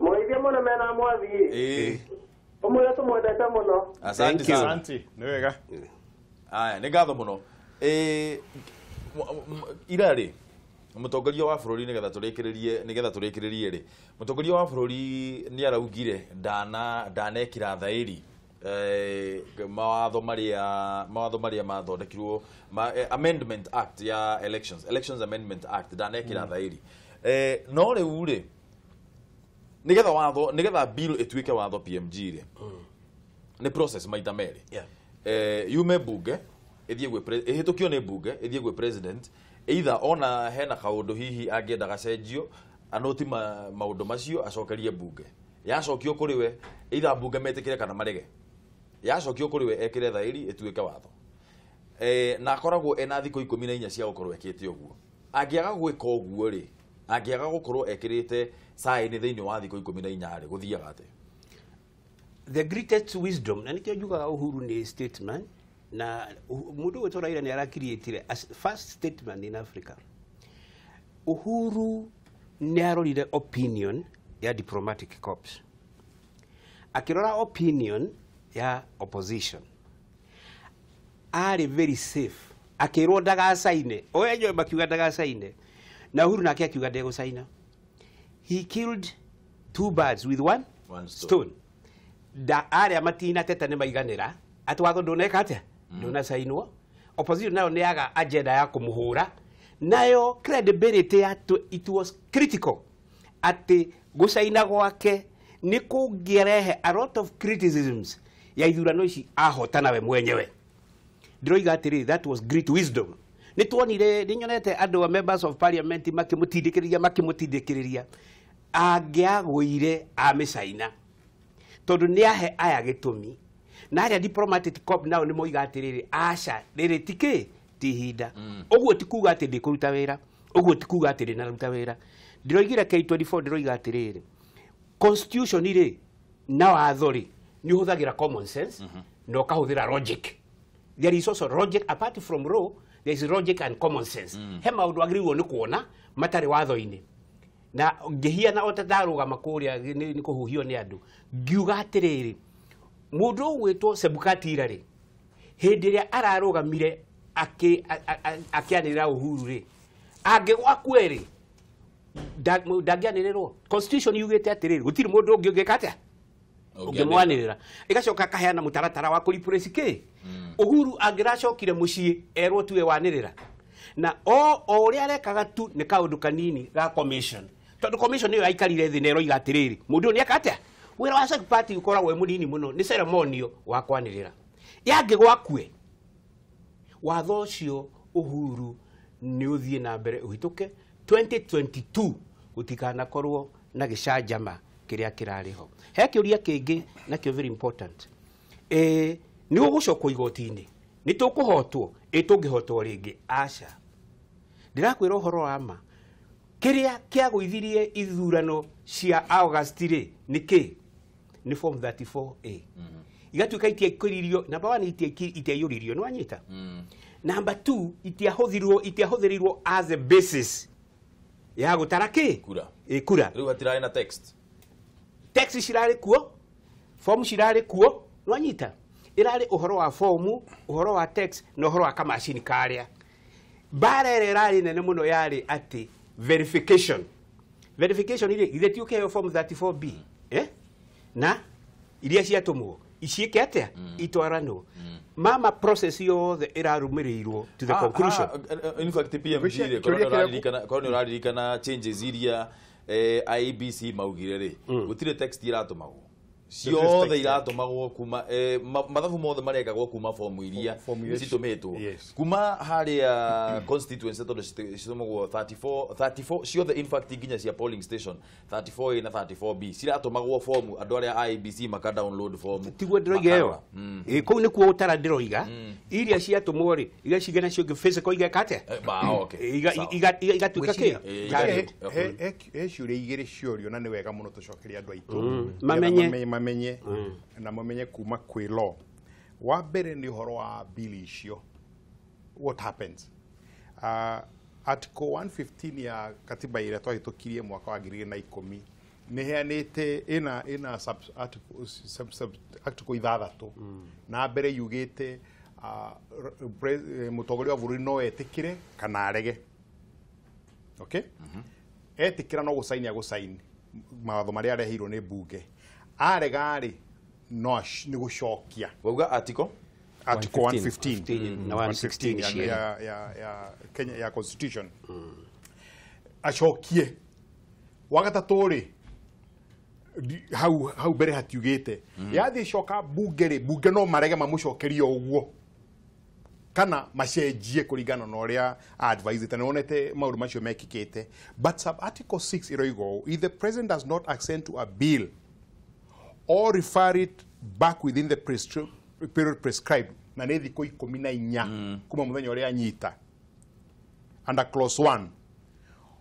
Mũgeithie mũno mena Mwathi. Ũmwĩre tũmwendete mũno. Asante sana. Asante, nĩ wega. Haya, nĩ ngatho mũno. Ira rĩ mũtongoria wa bũrũri nĩgetha tũrĩkĩrĩrie rĩ mũtongoria wa bũrũri nĩ araugire ndanekĩra thaĩri mawatho marĩa mathondekirwo Amendment Act ya Elections Amendment Act ndanekĩra thaĩri. No rĩu rĩ nĩgetha watho nĩgetha bill ĩtuĩke watho PMG rĩ nĩ process maita merĩ. Yume bunge ĩthiĩ gwĩ ĩhĩtũkio nĩ bunge ĩthiĩ gwĩ president either ona hena kaũndũ hihi angĩenda gacenjio anoti maũndũ macio acokerie bunge. Yacokio kũrĩ we either bunge metĩkĩre kana marege. Yacokio kũrĩ we ekĩre thaĩri ĩtuĩke watho. Na akoragwo ena thikũ 14 cia gũkorwo ekĩte ũguo. Angĩaga gwĩka ũguo rĩ, angĩaga gũkorwo ekĩrĩte sign thĩinĩ wa thikũ 14 rĩ, gũthiaga atĩa? The greatest wisdom na nĩkĩo njugaga Uhuru nĩ statement na mũndũ ũgwĩtwo Raila nĩ arakiriĩtire as first statement in Africa. Uhuru nĩ arorire opinion ya diplomatic corps. Akĩrora opinion ya opposition. Arĩ very safe. Akĩrwo ndagacaine. O enyewe makiuga ndagacaine. Na Uhuru nake akiuga ndegũcaina. He killed two birds with one stone. Arĩa matinateta nĩ maiganĩra atĩ watho ndũneka atĩa ndũnacainwo. Opposition nayo nĩ yaga agenda ya kũmũhũra nayo credibility ya it was critical atĩ gũcaina gwake nĩ kũngĩrehe a lot of criticisms ya ithurano ici ahotana we mwenyewe. Ndĩroiga atĩrĩ that was great wisdom. Nĩ tuonire nĩ nyonete andũ a members of parliament makĩmũtindĩkĩrĩria angĩagũire amĩcaina tondũ nĩ ahe aya gĩtũmi na arĩa diplomatic corps nao nĩ moiga atĩrĩrĩ aca rĩrĩ ti kĩ ti ihinda. Ũguo ti kuga atĩ ndĩkũruta wĩra, ũguo ti kuga atĩ ndĩnaruta wĩra. Ndĩroigire K24 ndĩroiga atĩrĩrĩ constitution rĩ na watho rĩ nĩ ũhũthagĩra common sense na ũkahũthĩra logic. There is also logic apart from law, there is logic and common sense. He maũndũ agĩrĩirwo nĩ kuona matarĩ watho-inĩ. Na ngĩhiana o ta ndarũgama kũrĩa nĩ kũhuhio nĩ andũ ngiuga atĩrĩrĩ mũndũ ũgwĩtwo Sebukatira rĩ hĩndĩ ĩrĩa ararũgamire akĩanĩrĩra Uhuru rĩ angĩgwakue rĩ ndangĩanĩrĩrwo. Constitution yugĩte atĩrĩrĩ gũtirĩ mũndũ ũngĩ ũngĩka atĩa ũngĩmwanĩrĩra. Ĩgacoka akaheana mũtaratara wa kũreplace kĩ Uhuru angĩracokire mũciĩ erwo tuwe wanĩrĩra na o ũrĩa arekaga tu nĩ kaũndũ kanini ga commission tondũ commission ĩyo yaikarire thĩ na ĩroiga atĩrĩrĩ mũndũ ũyũ nĩeka atĩa. Wĩra wa Chebukati ũkoragwo wĩ mũnini mũno nĩ ceremonial wa kwanĩrĩra. Yangĩgwakue watho ũcio Uhuru nĩ ũthiĩ na mbere ũhĩtũke 2022 gũtikanakorwo na gĩcanjama kĩrĩa kĩrarĩ ho. He kĩũria kĩngĩ nakĩo very important. Nĩ ũgũcokwo igoti-inĩ nĩ tũkũhotwo ĩ tũngĩhotwo rĩngĩ aca. Ndĩrakwĩra ũhoro wa ma kĩrĩa kĩagũithirie ithurano cia August rĩ nĩ kĩ nĩ form 34A igatuĩka itiaikũririo. Number 1 itiaiyũririo nĩ wanyita. Number 2 itiahũthĩrirwo as a basis ya gũtara kĩ kura. Kura rĩu hatirarĩ na text cirarĩ kuo, form cirarĩ kuo nĩ wanyita. Ĩrarĩ ũhoro wa fomu, ũhoro wa text na ũhoro wa kamacini karĩa. Mbara ĩrĩa ĩrarĩ nene mũno yarĩ atĩ verification rĩ githĩ ti ũkĩheo form 34B na iria ciatũmwo iciĩke atĩa itwaranwo. Mama process yothe ĩrarũmĩrĩirwo to the conclusion. In fact PMG rĩ korwo nĩ ũraririkana changes iria IEBC maugire rĩ gũtirĩ text iratũmagwo ciothe iratũmagwo kuma mathabu mothe marekagwo kuma fomu iria citũmĩtwo kuma harĩa constituency tondũ citũmagwo 34 ciothe in fact nginya cia polling station 34A na 34B ciratũmagwo fomu andũ arĩa IEBC maka download fomu. Tiguo ndĩroiga ĩyo kũu nĩkuo ũtara ndĩroiga iria ciatũmwo rĩ iria cigana cio physical igeka atĩa igatuĩka kĩ. He ciũria igĩrĩ ciorio na nĩ wega mũno tũcokerie andũ aitũ mamenye na mamenye kuma kwĩ law. Wa mbere nĩ ũhoro wa bill icio what happens. Article 115 ya katiba ĩrĩa twahĩtũkirie mwaka wa 2010 nĩ heanĩte ĩna sub article ithathatũ na mbere yugĩte mũtongoria wa bũrũri no etĩkĩre kana arege. Okay? Etĩkĩra no gũcaini agũcaini mawatho marĩa areheirwo nĩ mbunge. Arega rĩ no nĩ gũcokia. Wauga article 115 na 116 ya Kenya ya constitution. Acokie. Wa gatatũ rĩ hau mbere hatiugĩte yathiĩ coka mbunge rĩ mbunge no marege mamũcokerie ũguo kana macenjie kũringana na ũrĩa advise na wonete maũndũ macio mekĩkĩte. But sub article 6 ĩroiga ũũ, if the president does not assent to a bill or refer it back within the period prescribed na nĩ thikũ 14 kuma mũthenya ũrĩa anyita under clause 1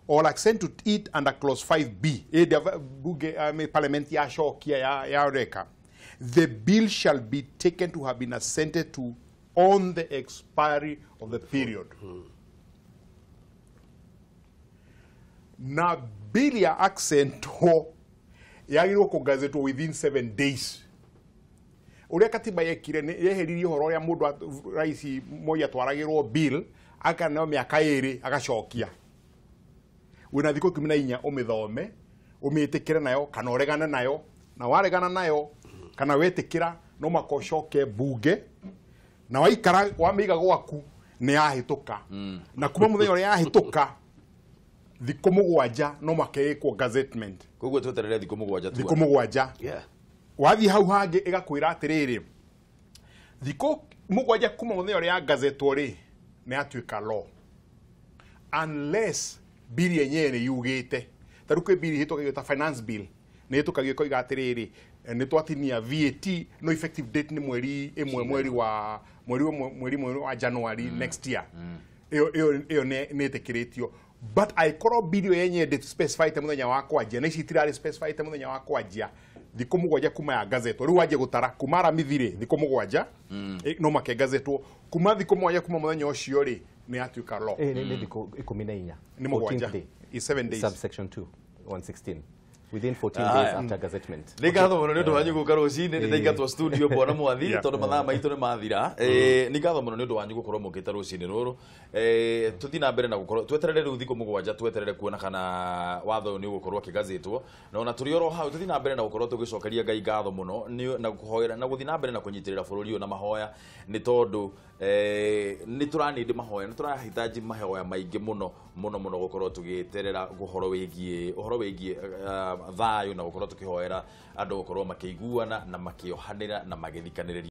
or assent to it under clause 5B ĩndĩ bunge parliament yacokia ya reka the bill shall be taken to have been assented to on the expiry of the period. Na bill ya accent ho yagĩrĩirwo kũgazetwo within 7 days. Ũrĩa katiba yekire nĩ yeheririe ũhoro ũrĩa mũndũ rais Moi atwaragĩrwo bill akaneo mĩaka ĩrĩ agacokia. Wĩna thikũ 14 ũmĩthome, ũmĩtĩkĩre nayo kana ũregane nayo, na waregana nayo Kana wetĩkĩra no maka ũcoke bunge na waikara wamĩiga gwaku nĩ yahĩtũka. Na kuma mũthenya ũrĩa yahĩtũka thikũ 7 no makeĩkwo gazettement. Koguo tweterere thikũ 7 tu. Thikũ 7. Wathiĩ hau hangĩ ĩgakwĩra atĩrĩrĩ, thikũ 7 kuma mũthenya ũrĩa yagazetwo rĩ nĩ yatuĩka law unless bill yenyewe nĩ yugĩte. Ta rĩu kwĩ bill ĩhĩtũkagio ta finance bill nĩ ĩhĩtũkagio ĩkoiga atĩrĩrĩ nĩ twatinia VAT no effective date nĩ mweri ĩmwe mweri wa mweri wa January next year. Ĩyo nĩ ĩtĩkĩrĩtio. But aikorwo bill ĩyo yenyewe ndĩ specify te mũthenya wa kwanjia, na ici itirarĩ specify te mũthenya wa kwanjia, thikũ 7 kuma ya gazetwo. Rĩu wanjie gũtara kuma Aramithi rĩ thikũ 7 no make gazetwo, kuma thikũ 7 kuma mũthenya ũcio rĩ nĩ yatuĩka law. Nĩ thikũ 14. Nĩ 7. Is 7 days. Subsection 2 116 within 14 days after gazettement. Nĩ ngatho mũno nĩ ũndũ wanyu gũka rũcinĩ, nĩ ndaingatwo studio bwana Mwathi tondũ mathaa maitũ nĩ mathira. Nĩ ngatho mũno nĩ ũndũ wanyu gũkorwo mũkĩte rũcinĩ rũrũ. Tũthiĩ na mbere na gũkorwo tweterere rĩu thikũ 7 tweterere kuona kana watho ũyũ nĩ ũgũkorwo ũkĩgazetwo. Na ona tũrĩ oro hau tũthiĩ na mbere na gũkorwo tũgĩcokeria Ngai ngatho mũno na kũhoera na gũthiĩ na mbere na kũnyitĩrĩra bũrũri ũyũ na mahoya, nĩ tondũ nĩ tũranĩndĩ mahoya, nĩ tũrahitaji mahoya maingĩ mũno mũno mũno gũkorwo tũgĩterera ũhoro wĩgiĩ thayũ na gũkorwo tũkĩhoera andũ gũkorwo makĩiguana na makĩohanĩra na magĩthikanĩrĩria.